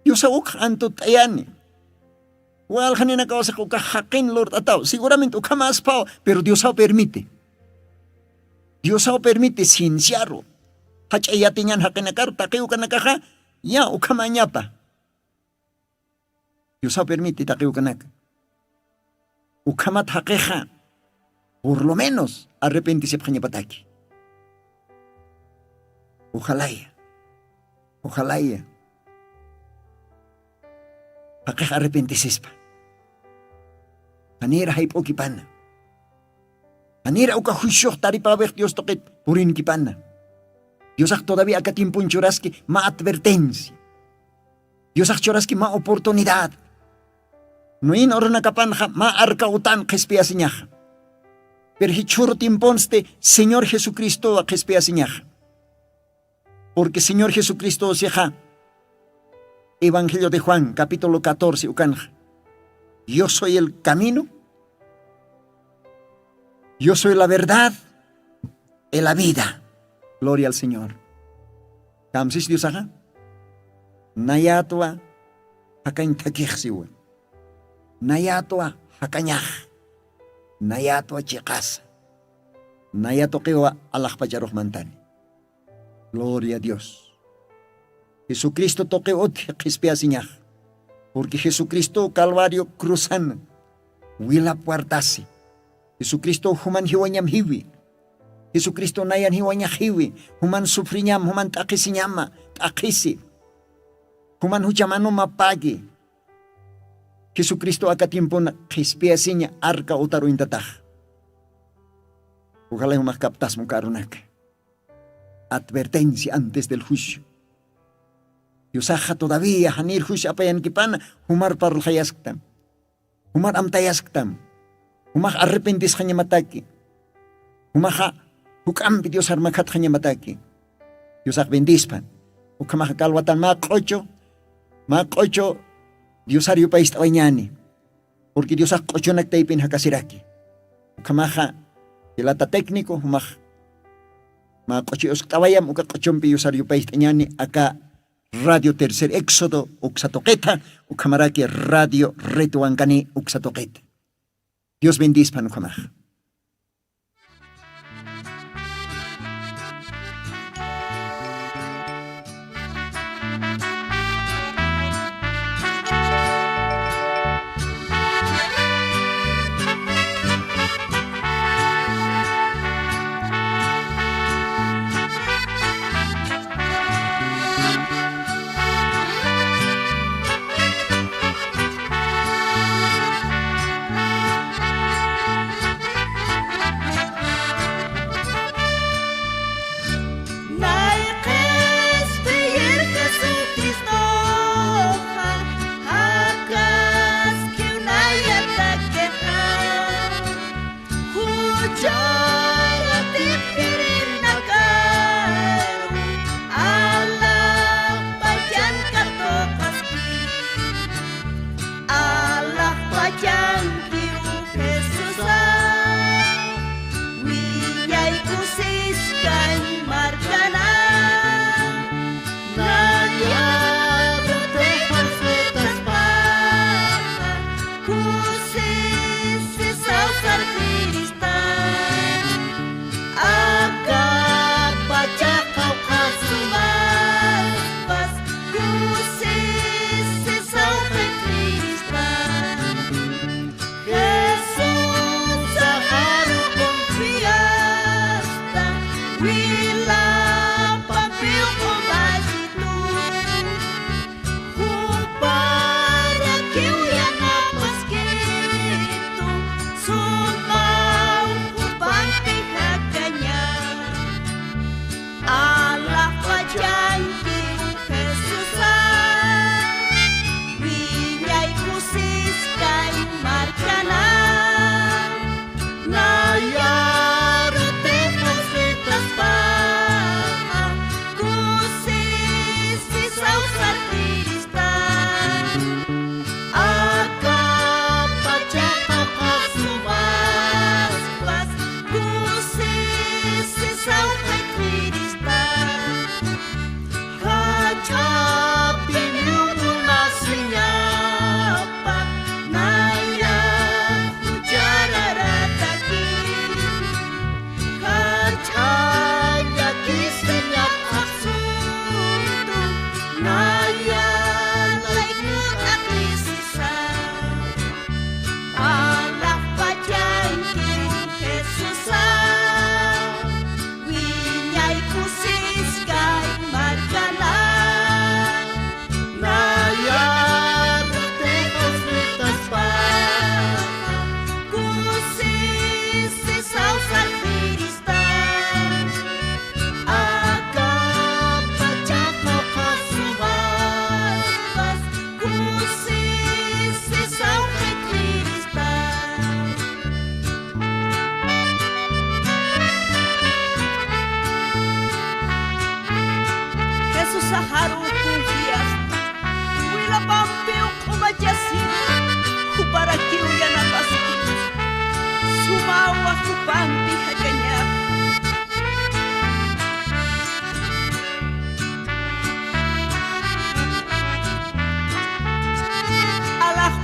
diosaw ukx antut'ayani. Waljaninakawasix ukax jaqin lurt'ataw seguramente ukhamäspaw. Pero diosaw permite, diosaw permite cienciaru jach'a yatiñan jaqinakaru taqiw ukanakaxa. Ya ukhamañapa diosaw permite taqiw ukanaka. Ukhamat jaqixa por lo menos arrepentisipxañapataki. Ujalaya ujalaya jaqix arrepentisispa. Janira jayp'ukipana, janira uka juiciox taripawix dios tuqit purinkipana. Diosax todavía aka tiempon churaski mä advertencia. Diosax churaski mä oportunidad. Nuin urunakapanxa mä arka utan qhispiyasiñaxa. Pero jichhuru tiemponsti señor jesucristowa qhispiyasiñaxa. Porque señor jesucristo sixa evangelio de juan capítulo catorce ukanxa, yo soy el camino, yo soy la verdad y la vida. Gloria al señor. Kamsis diosaxa nayatwa jakañ thakixsiwa, nayatwa jakañax, nayatwa chiqasa, nayatuqiwa alaxpacharux mantani. Gloria a dios. Jesucristo tuqiw utji qhispiyasiñax. Purqui jesucristow calvario cruzan wila puertasi. Jesucristow juman jiwañam jiwi. Jesucristow nayan jiwañax jiwi. Juman sufriñam juman t'aqhisiñama, t'aqhisi. Juman juchamanuma pagui. Jesucristow aka tiempona qhispiyasiña arka utaruñtatax. Ujalay jumax kaptasmu karunaka. Advertencia antes del juicio. Diosaxa todavía janir juicio apayankipana jumar parlxayasktam. Jumar amtayasktam. Jumax arrepentisxañamataki. Jumaxa juk'ampi diosar makhatxañamataki. Diosax bendispan. Ukhamaxa kalwatan mä q'uchu mä q'uchu diosar yupayst'awañani. Purqui diosax q'uchunak taypin jakasiraki. Ukhamaxa pilata técnico jumax mä q'uchu uskt'awayam uka q'uchumpi yusar yupayst'añani aka radio tercer éxodo uksa tuqitha. Ukhamaraki radio retuwankani uksa tuqitha. Dios bendispan ukhamaxa.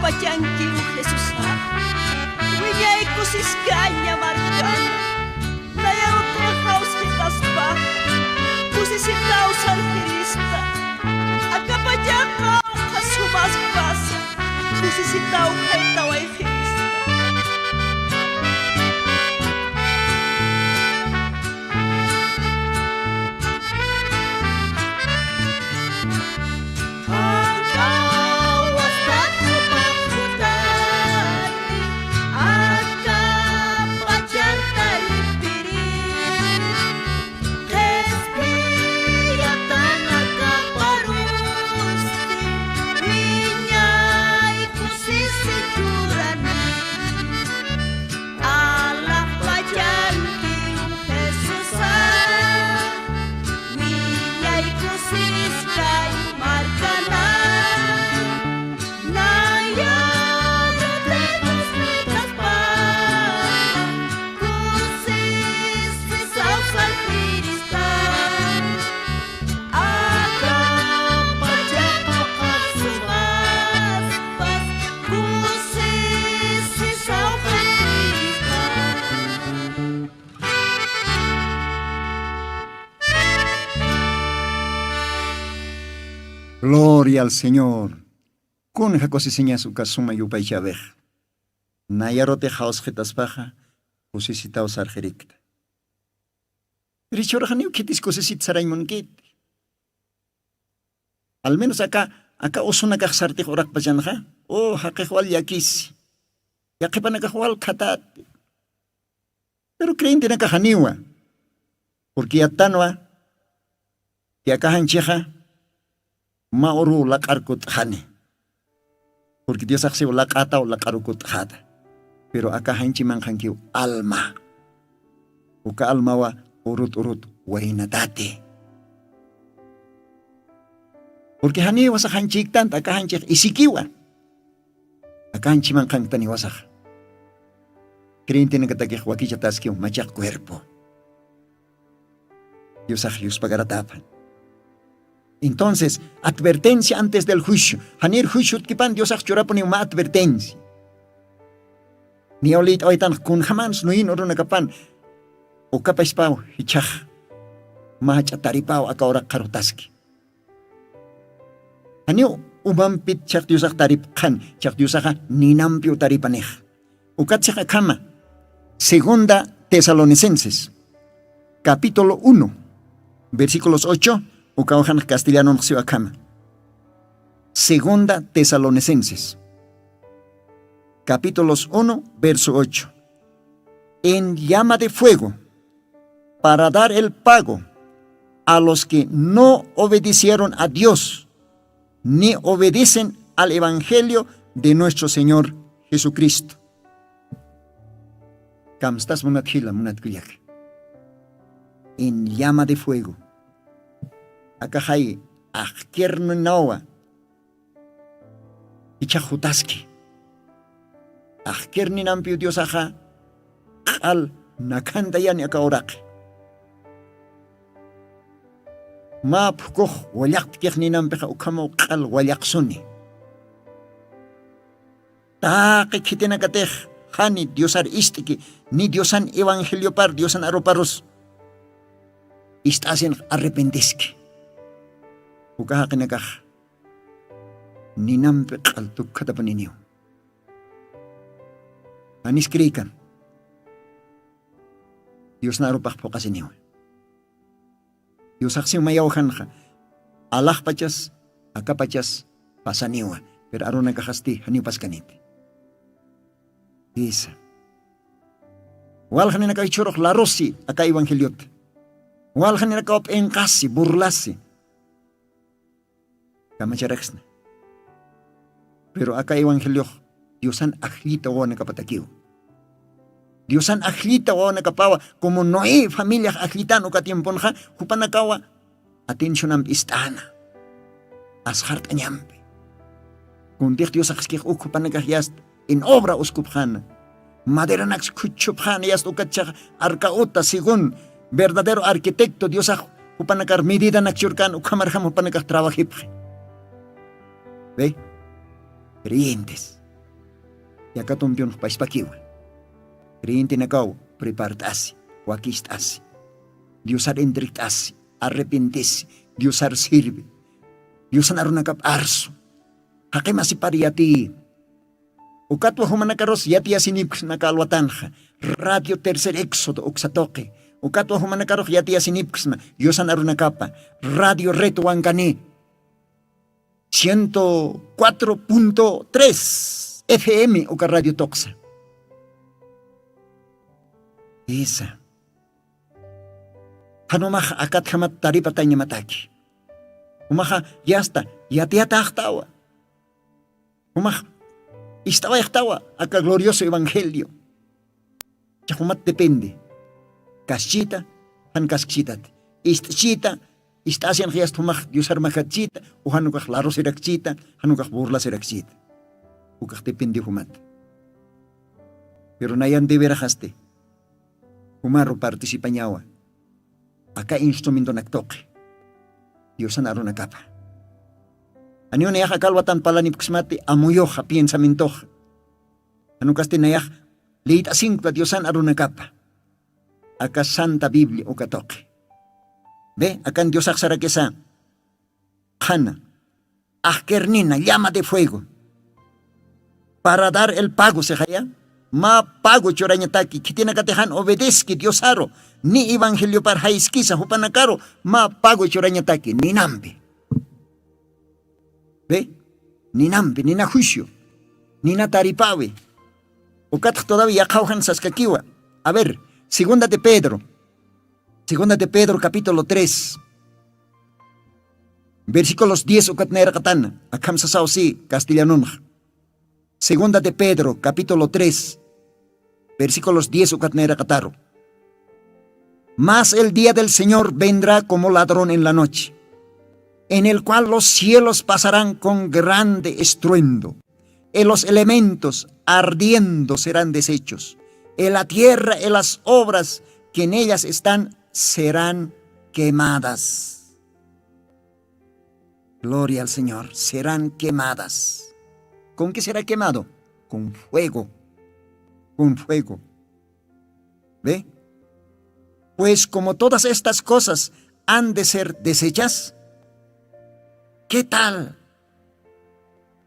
Pachankiw Jesusa, wiñay kusiskaña markana, nayarutix jawsqitaspa, kusisitaw sarjirista, aka pachaqa uqhas sumaspasa, kusisitaw jaytawayxirista. Alaxpachankiw Jesusa, wiñay kusiskay markana, nayaru de kusistaspa, kusisisaw sarjirista. Gloria al Señor. Kunja kusisiñas uka suma yupaychäwix. Nayarutix jawsqitaspaxa kusisitaw sarqirikta. Pero jichhürux janiw khitis kusisit sarañ munkiti. Al menos aka, aka usunakax sartix uraqpachanxa, o, jaqix wal llakisi. Yaqhipanakax wal khatäti. Pero creyentenakax janiwa. Porque yattanwa, aka janchixa mä uruw laq'ar kutt'xani. Porque Diosax siw laq'ataw, laq'aru kutt'xäta. Pero aka janchi manqhankiw alma. Uka almawa urut urut waynatati. Porque janiw iwasax janchïktanta, aka janchix isikiwa. Aka janchi manqhanktaniw iwasax. Creyentenakatakix wakichataskiw machaq cuerpo. Diosax yuspagaratäpan. Entonces, advertencia antes del juicio. Janir juicio utjkipan Diosax churapuniw mä advertencia. Niyaw liyt'awaytanx kunjamäns nuyin urunakapan. Ukapachpaw jichhax mä jach'a taripäw aka uraq qharutaski. Janiw umampit chhaq Diosax taripxan, chhaq Diosaxa ninampiw taripanix. Ukat six akhama, Segunda Tesalonicenses, capítulo uno, versículos ocho, ukaw janx castellanonx siw akhama. Segunda Tesalonicenses, capítulos uno, verso ocho. En llama de fuego, para dar el pago a los que no obedecieron a Dios, ni obedecen al evangelio de nuestro Señor Jesucristo. Kamstas munat jila, munat kullaka. En llama de fuego. Akaxay, ajkirninawa. Jichhax jutaski. Ajkir ninampiw Diosaxa q'al nakhantayani aka uraqi. Mä phukux wallaqtkix ninampixa ukhamaw q'al wallaqsuni. Taqi khitinakatix jani Diosar ist'ki, ni Diosan evangeliopar, Diosan aruparus ist'asinx arrepentiski. Uka jaqinakax ninampi q'al tukkatapuniniw. Janis creekan. Diosna arupax phuqasiniwa. Diosax siw mayawjanxa, alaxpachas, akapachas pasaniwa, pero arunakaxasti janiw paskaniti. Isa. Waljaninakaw jichhürux larusi aka evangeliota. Waljaninakaw p'inqasi, burlasi. Kamacharaksna. Pero aka evangeliox Diosan ajllita wawanakapatakiw. Diosan ajllita wawanakapawa, como Noé familiax ajllitan uka tiemponxa, jupanakawa atencionampi ist'äna. Asxart'añampi. Kuntix Diosaxskix uk jupanakax yast en obra uskupxäna. Maderanak khuchhupxäna, yast ukat chhax arka uta, según verdadero arquitecto Diosax jupanakar medidanak churkän, ukhamarjam jupanakax trabajipxi. ¿Ve? Creyentes. Yakatumpiunx pachpakiwa. Creyentenakaw prepart'asi, wakist'asi, diosar entrekt'asi, arrepentisi, diosar sirvi, diosan arunakap arsu, jaqimasipar yatiyi. Ukatwa jumanakarus yatiyasinipksna kalwatanxa, radio tercer éxodo uksatoqi. Ukatwa jumanakarux yatiyasinipksna yusan arunakapa, radio red wankani, ciento cuatro punto tres fm uka radio toqsa. Isa, janumax akatjamat taripatañamataki. Jumaxa yasta yatiyataxtawa. Jumax ist'awayxtawa aka glorioso evangelio. Chajumat depende. Kaschita, jan kaskchitat, ist'chita, ist'asian jiyasta jumax diosarmakatchita, ujanukax larusirakchita, janukax burlasirakchita. Ukax depende jumat. Pero nayan deberaxasti, jumaru participañawa aka instrumentonaktuqi, diosan arunakapa. Aniw nayax akalwatan palanipksmati amuyuxa piensamientuxa. Anukasti nayax liyt'asinkta diosan arunakapa, aka santa biblia ukatuqi. Be akan diosaxsarakisa, qhana, ajkirnina llama de fuego, para dar el pago sixaya. Mä pago churañataki khitinakatixan obedeski diosaru, ni evangeliopar jayskisa jupanakaru, mä pago churañataki ninampi. Be, ninampi nina juicio, nina taripawi. Ukatx todavia yaqhawjan saskakiwa. A ver, segunda de pedro, segunda de pedro capítulo tres, versículos diez ukat nayraqatana akham sasaw si castellanunxa. Segunda de pedro capítulo tres, versículos diez ukat nayraqataru. Mas el día del señor vendrá como ladrón en la noche, en el cual los cielos pasarán con grande estruendo, y los elementos ardiendo serán deshechos, y la tierra y las obras que en ellas están serán quemadas. Gloria al señor. Serán quemadas. ¿Con qué será quemado? Con fuego. Con fuego. ¿Ve? Pues como todas estas cosas han de ser deshechas, ¿qué tal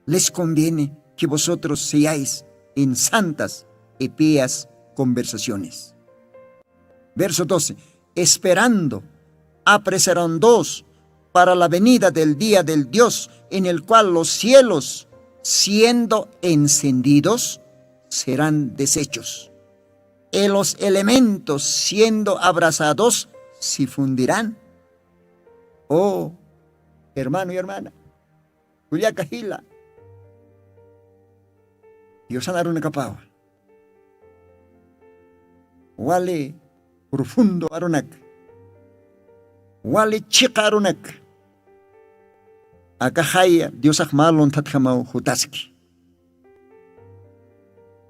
les conviene que vosotros seáis en santas y pias conversaciones? Verso doce. Esperando apresurándoos para la venida del día del dios, en el cual los cielos siendo encendidos serán deshechos, y los elementos siendo abrasados se fundirán. Oh, hermano y hermana, kullaka jila, diosan arunakapawa, wali profundo arunak, wali chiqa arunak, aka jaya diosax mä lunthatjamaw jutaski.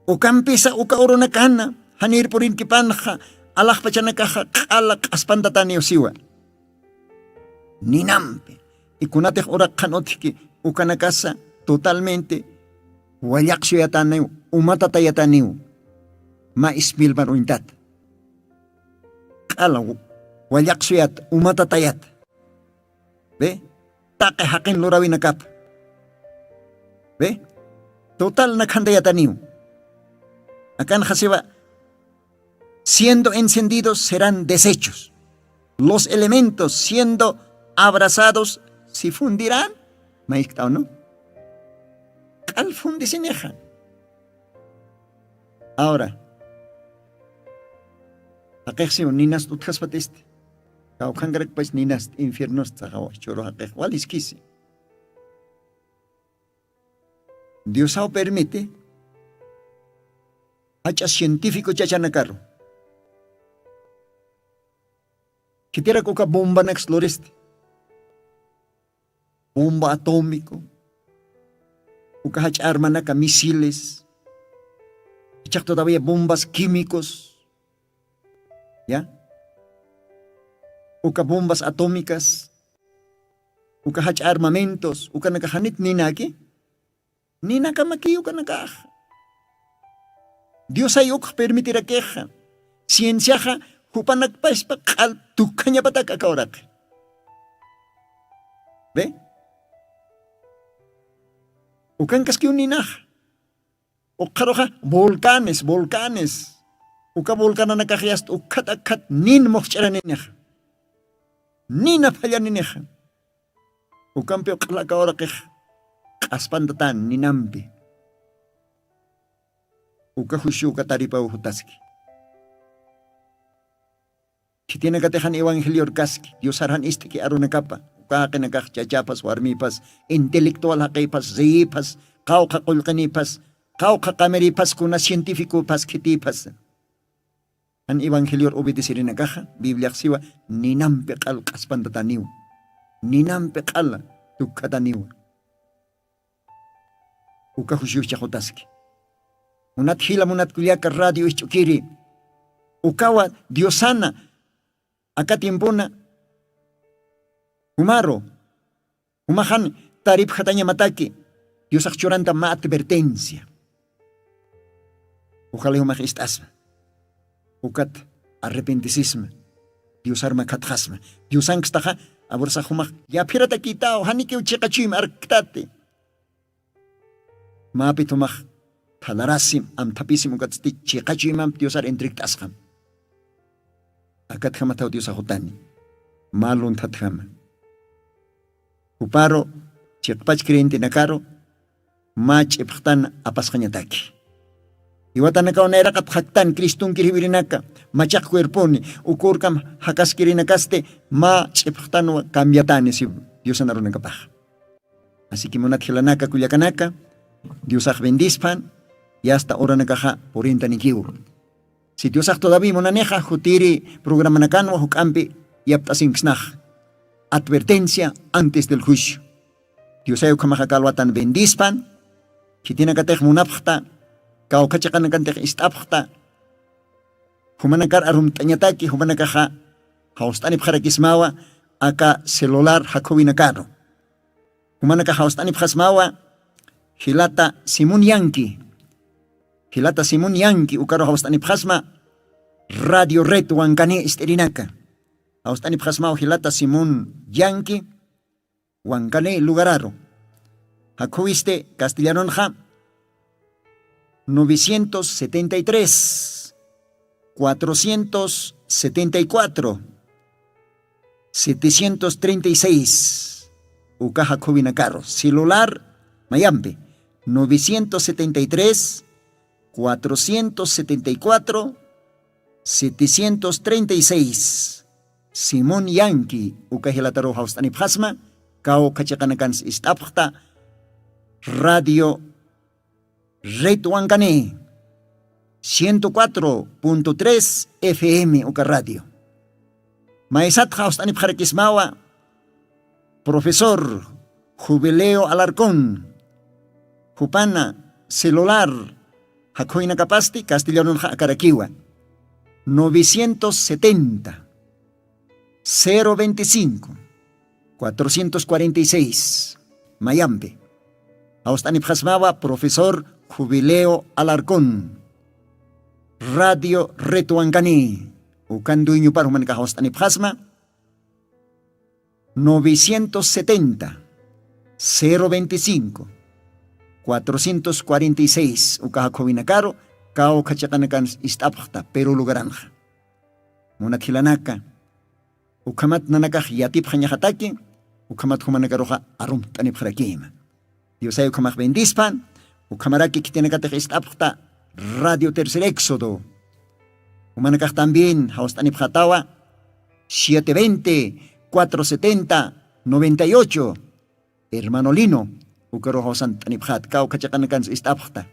Ukampisa uka urunakana janir purinkipanxa, alaxpachanakaxa q'ala q'aspantataniw siwa ninampi. Y kunatix uraq qhan utjki ukanakasa totalmente wallaqsuyataniw, umatatayataniw, mä ismilmar uñtata, q'ala wallaqsuyata, umatatayata. ¿Ve? Taqi jaqin lurawinakapa. ¿Ve? Total nakhantayataniw. Akan jasiwa, siendo encendidos serán deshechos, los elementos siendo abrasados se fundirán. Mayjktaw, ¿no? Q'al fundisinixa. Ahora, jaqix siw ninast utjaspatisti, kawkhankarakpach ninast infiernost saxawa churu jaqix waliskisi. Diosaw permite jach'a científico chachanakaru, khitirak uka bombanaks luristi, bomba atómico, uka jach'a armanaka misiles, ichaq todavía bombas químicos, ya, uka bombas atómicas, uka jach'a armamentos ukanakaxanit ninaki. Ninakamaki ukanakax. Diosay ukx permitirakixa. Cienciaxa jupanakpaspa q'al tukjañapatak aka uraqi. Ve, ukankaskiw ninaxa. Uqharuxa volcanes volcanes. Uka volcananakaxyasta ukkhat akkhat nin muxch'araninixa. Nina phallaninix. Ukampiw q'alaka uraqix q'aspantatan ninampi. Uka jushu uka taripaw jutaski. Khitinakatixan evangelior kaski diosarxan ist'ki arunakapa. Uka jaqinakax chachapas warmipas intelectual jaqipas riyipas qawqha qullqinipas qawqha qamiripas kuna cientificopas khitipas. Jan evangelior obedecirinakaxa bibliaxsiwa ninampi q'al q'aspantataniwa. Ninampi q'ala tukkhataniwa. Uka jushiwchaqutaski. Munat jila munat kullaka radio isch'ukiri. Ukawa diosana aka tiempuna jumaru jumaxan taripxatañamataki. Diosax churanta mä advertencia. Ujali jumax ist'asma ukat arrepentisisma. Diosarma khatxasma. Diosankstaxa abursax jumax llapiratakitaw janikiw chiqachuyma arktati. Mapit jumax thalarasim amthapisim ukatsti chiqachuymamp diosar entregt'asxam. Akatjamathaw diosaxutani mä lunthatjama. Juparu chiqpach creyentenakaru mä ch'ipxtan apasqañataki. Iwatanakaw nayraqat jaktan cristonkir jiwirinaka machaq cuerponi ukurkam jakaskirinakasti mä ch'ipxtanwa cambiatani si diosan arunakapax. Asiki munat jilanaka kullakanaka diosax bendispan. Yasta uranakaxa purintanikiw. Si diosax todavi munanixa jutiri programanakanwa juk'ampi yapt'asinksnax. Advertencia antes del juicio. Diosay ukhamaxa kalwatan bendispan. Khitinakatix munapxta kawkha chiqanakantix ist'apxta. Jumanakar arumt'añataki jumanakaxa jawst'anipxarakismawa aka celular jakhuwinakaru. Jumanakax jawst'anipxasmawa jilata simón yanki. Jilata simón yanki ukaru jawst'anipxasma radio red wankani ist'irinaka. Jawst'anipxasmaw jilata simón yanki wankani lugararu. Jakhuwisti castellanonxa novecientos setenta y tres cuatrocientos setenta y cuatro setecientos treinta y seis. Uka jakhuwinakaru celular mayampi novecientos setenta y tres cuatrocientos setenta y cuatro setecientos treinta y seis. Simón yanki uka jilataruw jawst'anipxasma. Kawkha chiqanakans ist'apxta radio red wankani ciento cuatro punto tres fm uka radio. Maysatxa jawst'anipxarakismawa profesor jubileo alarcón. Jupana celular jakhuynakapasti castellanonxa akarakiwa novecientos setenta cero veinticinco cuatrocientos cuarenta y seis. Mayampi jawst'anipxasmawa profesor jubileo alarcón radio red wankani. Ukan dueñopar jumanakax jawst'anipxasma novecientos setenta cero veinticinco cuatrocientos cuarenta y seis uka jakhuwinakaru kawkha chiqanakans ist'apxta peru lugaranxa. Munat jilanaka ukhamat nanakax yatipxañaxataki. Ukhamat jumanakaruxa arumt'anipxarakima. Diosay ukhamax bendispan. Ukhamaraki khitinakatix ist'apxta radio tercer éxodo. Jumanakax también jawst'anipxatawa siete veinte cuatro setenta noventa y ocho. Hermano lino ukaru jawsant'anipxat kawkha chiqanakans ist'apxta.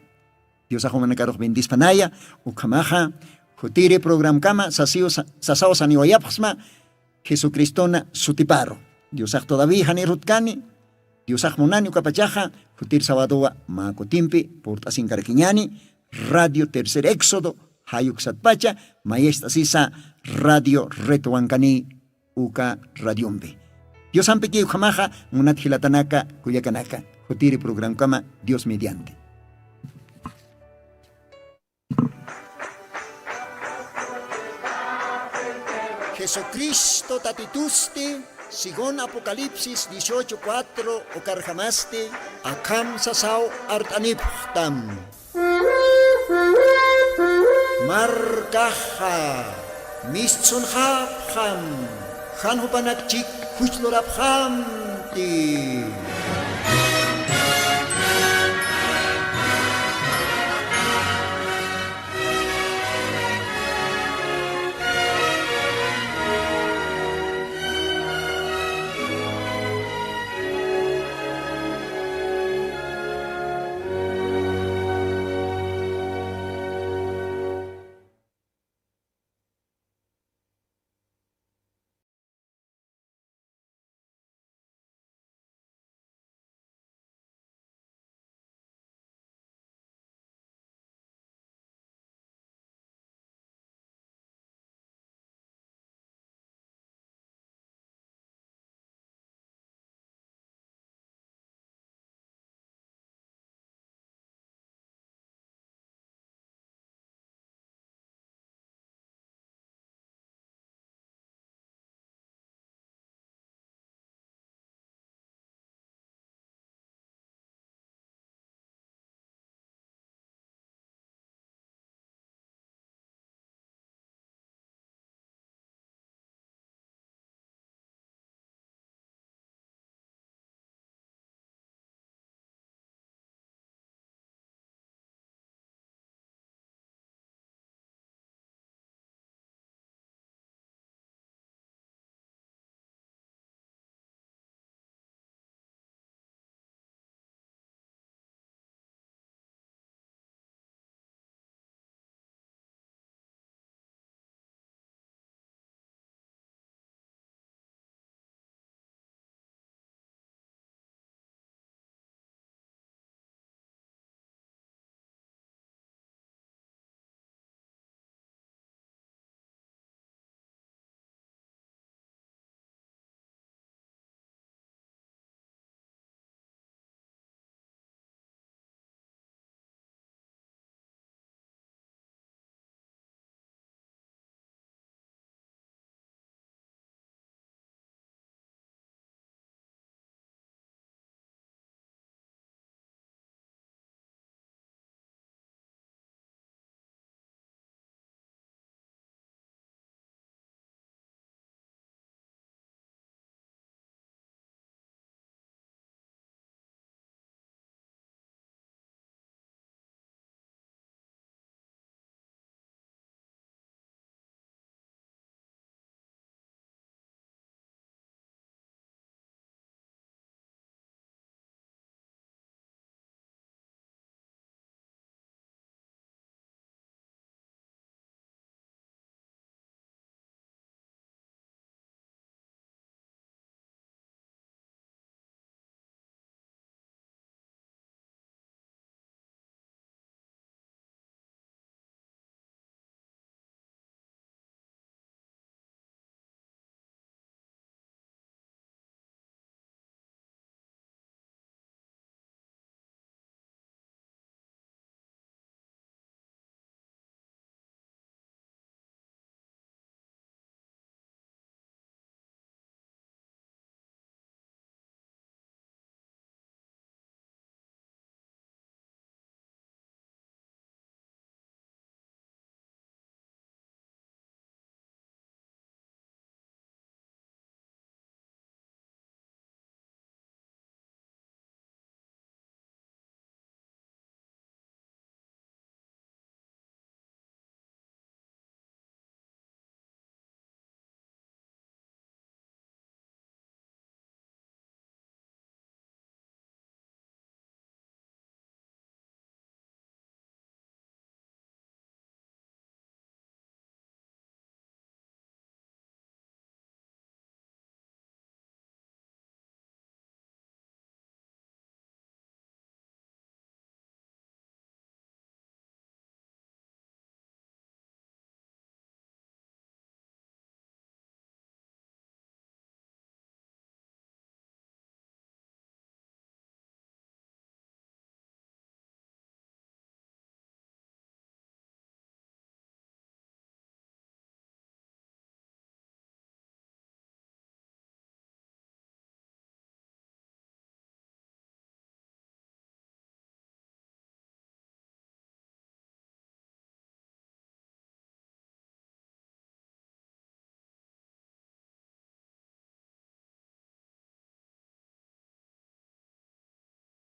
Diosax jumanakarux bendispanaya. Ukhamaxa jutiri programkama sasiw sasaw saniwayapxsma jesucristona sutiparu. Diosax todaví janirut kani. Diosax munani ukapachaxa jutir sawadowa mä kutimpi purt'asinkarakiñani radio tercer éxodo jayuksatpacha mayest'asisa radio retwankani uka radiompi. Diosampiki ukhamaxa munat jilatanaka kullakanaka jutiri programkama dios mediante. Jesucristo Tatitusti, según Apocalipsis dieciocho cuatro ukarjamasti, akham sasaw art'anipxtam. Markaxa mistsunxapxam, jan jupanakchik juch lurapxamti.